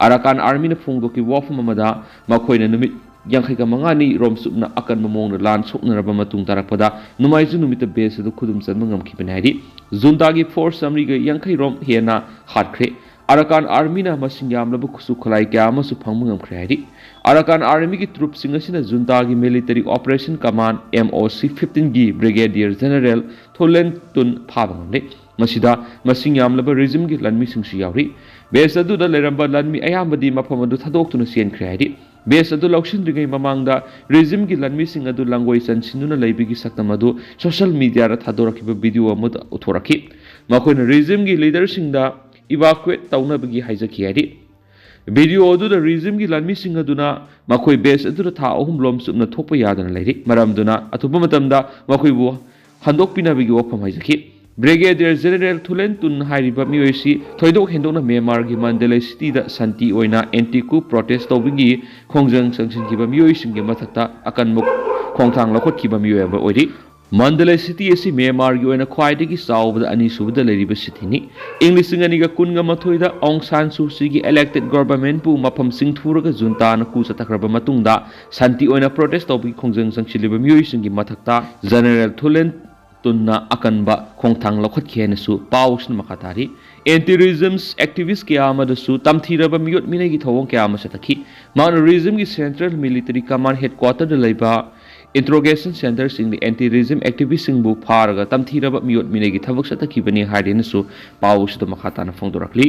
ꯑꯔꯥꯀꯥꯟ ꯑꯥꯔꯃꯤꯅ ꯐꯣꯡꯗꯣꯛꯈꯤꯕ ꯋꯥꯐꯝ ꯑꯃꯗ ꯃꯈꯣꯏꯅ ꯅꯨꯃꯤꯠ ꯌꯥꯡꯈꯩꯒ ꯃꯉꯥꯅꯤ ꯔꯣꯝ ꯆꯨꯞꯅ ꯑꯀꯟꯕ ꯃꯑꯣꯡꯗ ꯂꯥꯟ ꯁꯣꯛꯅꯔꯕ ꯃꯇꯨꯡ ꯇꯥꯔꯛꯄꯗ ꯅꯣꯡꯃꯥꯏꯖꯤꯡ ꯅꯨꯃꯤꯠꯇ ꯕꯦꯁ ꯑꯗꯨ ꯈꯨꯗꯨꯝ ꯆꯟꯕ ꯉꯝꯈꯤꯕꯅꯤ ꯍꯥꯏꯔꯤ꯫ ꯖꯨꯟꯇꯥꯒꯤ ꯐꯣꯔꯁ ꯆꯥꯃꯔꯤꯒ ꯌꯥꯡꯈꯩ ꯔꯣꯝ ꯍꯦꯟꯅ ꯍꯥꯠꯈ꯭ꯔꯦ꯫ ꯑꯔꯥꯀꯥꯟ ꯑꯥꯔꯃꯤꯅ ꯃꯁꯤꯡ ꯌꯥꯝꯂꯕ ꯈꯨꯠꯁꯨ ꯈꯨꯠꯂꯥꯏ ꯀꯌꯥ ꯑꯃꯁꯨ ꯐꯪꯕ ꯉꯝꯈ꯭ꯔꯦ ꯍꯥꯏꯔꯤ꯫ ꯑꯔꯥꯀꯥꯟ ꯑꯥꯔꯃꯤꯒꯤ ꯇ꯭ꯔꯨꯞꯁꯤꯡ ꯑꯁꯤꯅ ꯖꯨꯟꯇꯥꯒꯤ military operation common, M O ꯁꯤ ꯐꯤꯐꯇꯤꯟꯒꯤ ꯕ꯭ꯔꯤꯒꯦꯗꯤꯌꯔ ꯖꯦꯅꯦꯔꯦꯜ ꯊꯣꯂꯦꯟ ꯇꯨꯟ ꯐꯥꯕ ꯉꯝꯂꯦ꯫ ꯃꯁꯤꯗ ꯃꯁꯤꯡ ꯌꯥꯝꯂꯕ ꯔꯤꯖꯤꯝꯒꯤ ꯂꯥꯟꯃꯤꯁꯤꯡꯁꯨ ꯌꯥꯎꯔꯤ꯫ ꯕꯦꯁ ꯑꯗꯨꯗ ꯂꯩꯔꯝꯕ ꯂꯥꯟꯃꯤ ꯑꯌꯥꯝꯕꯗꯤ ꯃꯐꯝ ꯑꯗꯨ ꯊꯥꯗꯣꯛꯇꯨꯅ ꯆꯦꯟꯈ꯭ꯔꯦ ꯍꯥꯏꯔꯤ꯫ ꯕꯦꯁ ꯑꯗꯨ ꯂꯧꯁꯤꯟꯗ꯭ꯔꯤꯉꯩ ꯃꯃꯥꯡꯗ ꯔꯤꯖꯤꯝꯒꯤ ꯂꯥꯟꯃꯤꯁꯤꯡ ꯑꯗꯨ ꯂꯥꯡꯒꯣꯏ ꯆꯟꯁꯤꯟꯗꯨꯅ ꯂꯩꯕꯒꯤ ꯁꯛꯇꯝ ꯑꯗꯨ ꯁꯣꯁꯤꯌꯦꯜ ꯃꯤꯗꯤꯌꯥꯗ ꯊꯥꯗꯣꯔꯛꯈꯤꯕ ꯚꯤꯗꯤꯑꯣ ꯑꯃꯗ ꯎꯠꯊꯣꯔꯛꯈꯤ꯫ ꯃꯈꯣꯏꯅ ꯔꯤꯖꯤꯝꯒꯤ ꯂꯤꯗꯔꯁꯤꯡꯗ ꯏꯚꯥꯀꯨꯋꯦꯠ ꯇꯧꯅꯕꯒꯤ ꯍꯥꯏꯖꯈꯤ ꯍꯥꯏꯔꯤ꯫ ꯚꯤꯗꯤꯑꯣ ꯑꯗꯨꯗ ꯔꯤꯖꯤꯝꯒꯤ ꯂꯥꯟꯃꯤꯁꯤꯡ ꯑꯗꯨꯅ ꯃꯈꯣꯏ ꯕꯦꯁ ꯑꯗꯨꯗ ꯊꯥ ꯑꯍꯨꯝ ꯂꯣꯝ ꯆꯨꯞꯅ ꯊꯣꯛꯄ ꯌꯥꯗꯅ ꯂꯩꯔꯤ, ꯃꯔꯝꯗꯨꯅ ꯑꯊꯨꯕ ꯃꯇꯝꯗ ꯃꯈꯣꯏꯕꯨ ꯍꯟꯗꯣꯛꯄꯤꯅꯕꯒꯤ ꯋꯥꯐꯝ ꯍꯥꯏꯖꯈꯤ꯫ ꯕ꯭ꯔꯤꯒꯦꯗꯤꯌꯔ ꯖꯦꯅꯦꯔꯦꯜ ꯊꯨꯂꯦꯟ ꯇꯨꯟ ꯍꯥꯏꯔꯤꯕ ꯃꯤꯑꯣꯏꯁꯤ ꯊꯣꯏꯗꯣꯛ ꯍꯦꯟꯗꯣꯛꯅ ꯃ꯭ꯌꯥꯟꯃꯥꯔꯒꯤ ꯃꯟꯗꯂꯦ ꯁꯤꯇꯤꯗ ꯁꯥꯟꯇꯤ ꯑꯣꯏꯅ ꯑꯦꯟꯇꯤ ꯀꯨ ꯄ꯭ꯔꯣꯇꯦꯁ ꯇꯧꯕꯒꯤ ꯈꯣꯡꯖꯪ ꯆꯪꯁꯤꯟꯈꯤꯕ ꯃꯤꯑꯣꯏꯁꯤꯡꯒꯤ ꯃꯊꯛꯇ ꯑꯀꯟꯕ ꯈꯣꯡꯊꯥꯡ ꯂꯧꯈꯠꯈꯤꯕ ꯃꯤꯑꯣꯏ ꯑꯃ ꯑꯣꯏꯔꯤ꯫ ꯃꯟꯗꯂꯦ ꯁꯤꯇꯤ ꯑꯁꯤ ꯃ꯭ꯌꯥꯟꯃꯥꯔꯒꯤ ꯑꯣꯏꯅ ꯈ꯭ꯋꯥꯏꯗꯒꯤ ꯆꯥꯎꯕꯗ ꯑꯅꯤꯁꯨꯕꯗ ꯂꯩꯔꯤꯕ ꯁꯤꯇꯤꯅꯤ꯫ ꯏꯪ ꯂꯤꯁꯤꯡ ꯑꯅꯤꯒ ꯀꯨꯟꯒ ꯃꯥꯊꯣꯏꯗ ꯑꯣꯡ ꯁꯥꯟ ꯁꯨ ꯆꯤꯒꯤ ꯏꯂꯦꯛꯇꯦꯗ ꯒꯣꯚꯔꯟꯃꯦꯟꯠꯄꯨ ꯃꯐꯝ ꯆꯤꯡꯊꯨꯔꯒ ꯖꯨꯟꯇꯥꯅ ꯀꯨ ꯆꯠꯊꯈ꯭ꯔꯕ ꯃꯇꯨꯡꯗ ꯁꯥꯟꯇꯤ ꯑꯣꯏꯅ ꯄ꯭ꯔꯣꯇꯦꯁ ꯇꯧꯕꯒꯤ ꯈꯣꯡꯖꯪ ꯆꯪꯁꯤꯜꯂꯤꯕ ꯃꯤꯑꯣꯏꯁꯤꯡꯒꯤ ꯃꯊꯛꯇ ꯖꯦꯅꯦꯔꯦꯜ ꯊꯨꯂꯦꯟ ꯇꯨꯟꯅ ꯑꯀꯟꯕ ꯈꯣꯡꯊꯥꯡ ꯂꯧꯈꯠꯈꯤ ꯍꯥꯏꯅꯁꯨ ꯄꯥꯎ ꯑꯁꯤꯅ ꯃꯈꯥ ꯇꯥꯔꯤ꯫ ꯑꯦꯟꯇꯤ ꯔꯤꯖꯤꯝ ꯑꯦꯛꯇꯤꯚꯤꯁ ꯀꯌꯥ ꯑꯃꯗꯁꯨ ꯇꯝꯊꯤꯔꯕ ꯃꯤꯑꯣꯠ ꯃꯤꯅꯩꯒꯤ ꯊꯧꯑꯣꯡ ꯀꯌꯥ ꯑꯃ ꯆꯠꯊꯈꯤ꯫ ꯃꯥꯅ ꯔꯤꯖꯤꯝꯒꯤ ꯁꯦꯟꯇ꯭ꯔꯦꯜ ꯃꯤꯂꯤꯇꯔꯤ ꯀꯃꯥꯟ ꯍꯦꯗꯀ꯭ꯋꯥꯇꯔꯗ ꯂꯩꯕ ꯏꯟꯇ꯭ꯔꯣꯒꯦꯁꯟ ꯁꯦꯟꯇꯔꯁꯤꯡꯗ ꯑꯦꯟꯇꯤ ꯔꯤꯖꯤꯝ ꯑꯦꯛꯇꯤꯚꯤꯁꯁꯤꯡꯕꯨ ꯐꯥꯔꯒ ꯇꯝꯊꯤꯔꯕ ꯃꯤꯑꯣꯠ ꯃꯤꯅꯩꯒꯤ ꯊꯕꯛ ꯆꯠꯊꯈꯤꯕꯅꯤ ꯍꯥꯏꯔꯦꯅꯁꯨ ꯄꯥꯎ ꯑꯁꯤꯗ ꯃꯈꯥ ꯇꯥꯅ ꯐꯣꯡꯗꯣꯔꯛꯂꯤ꯫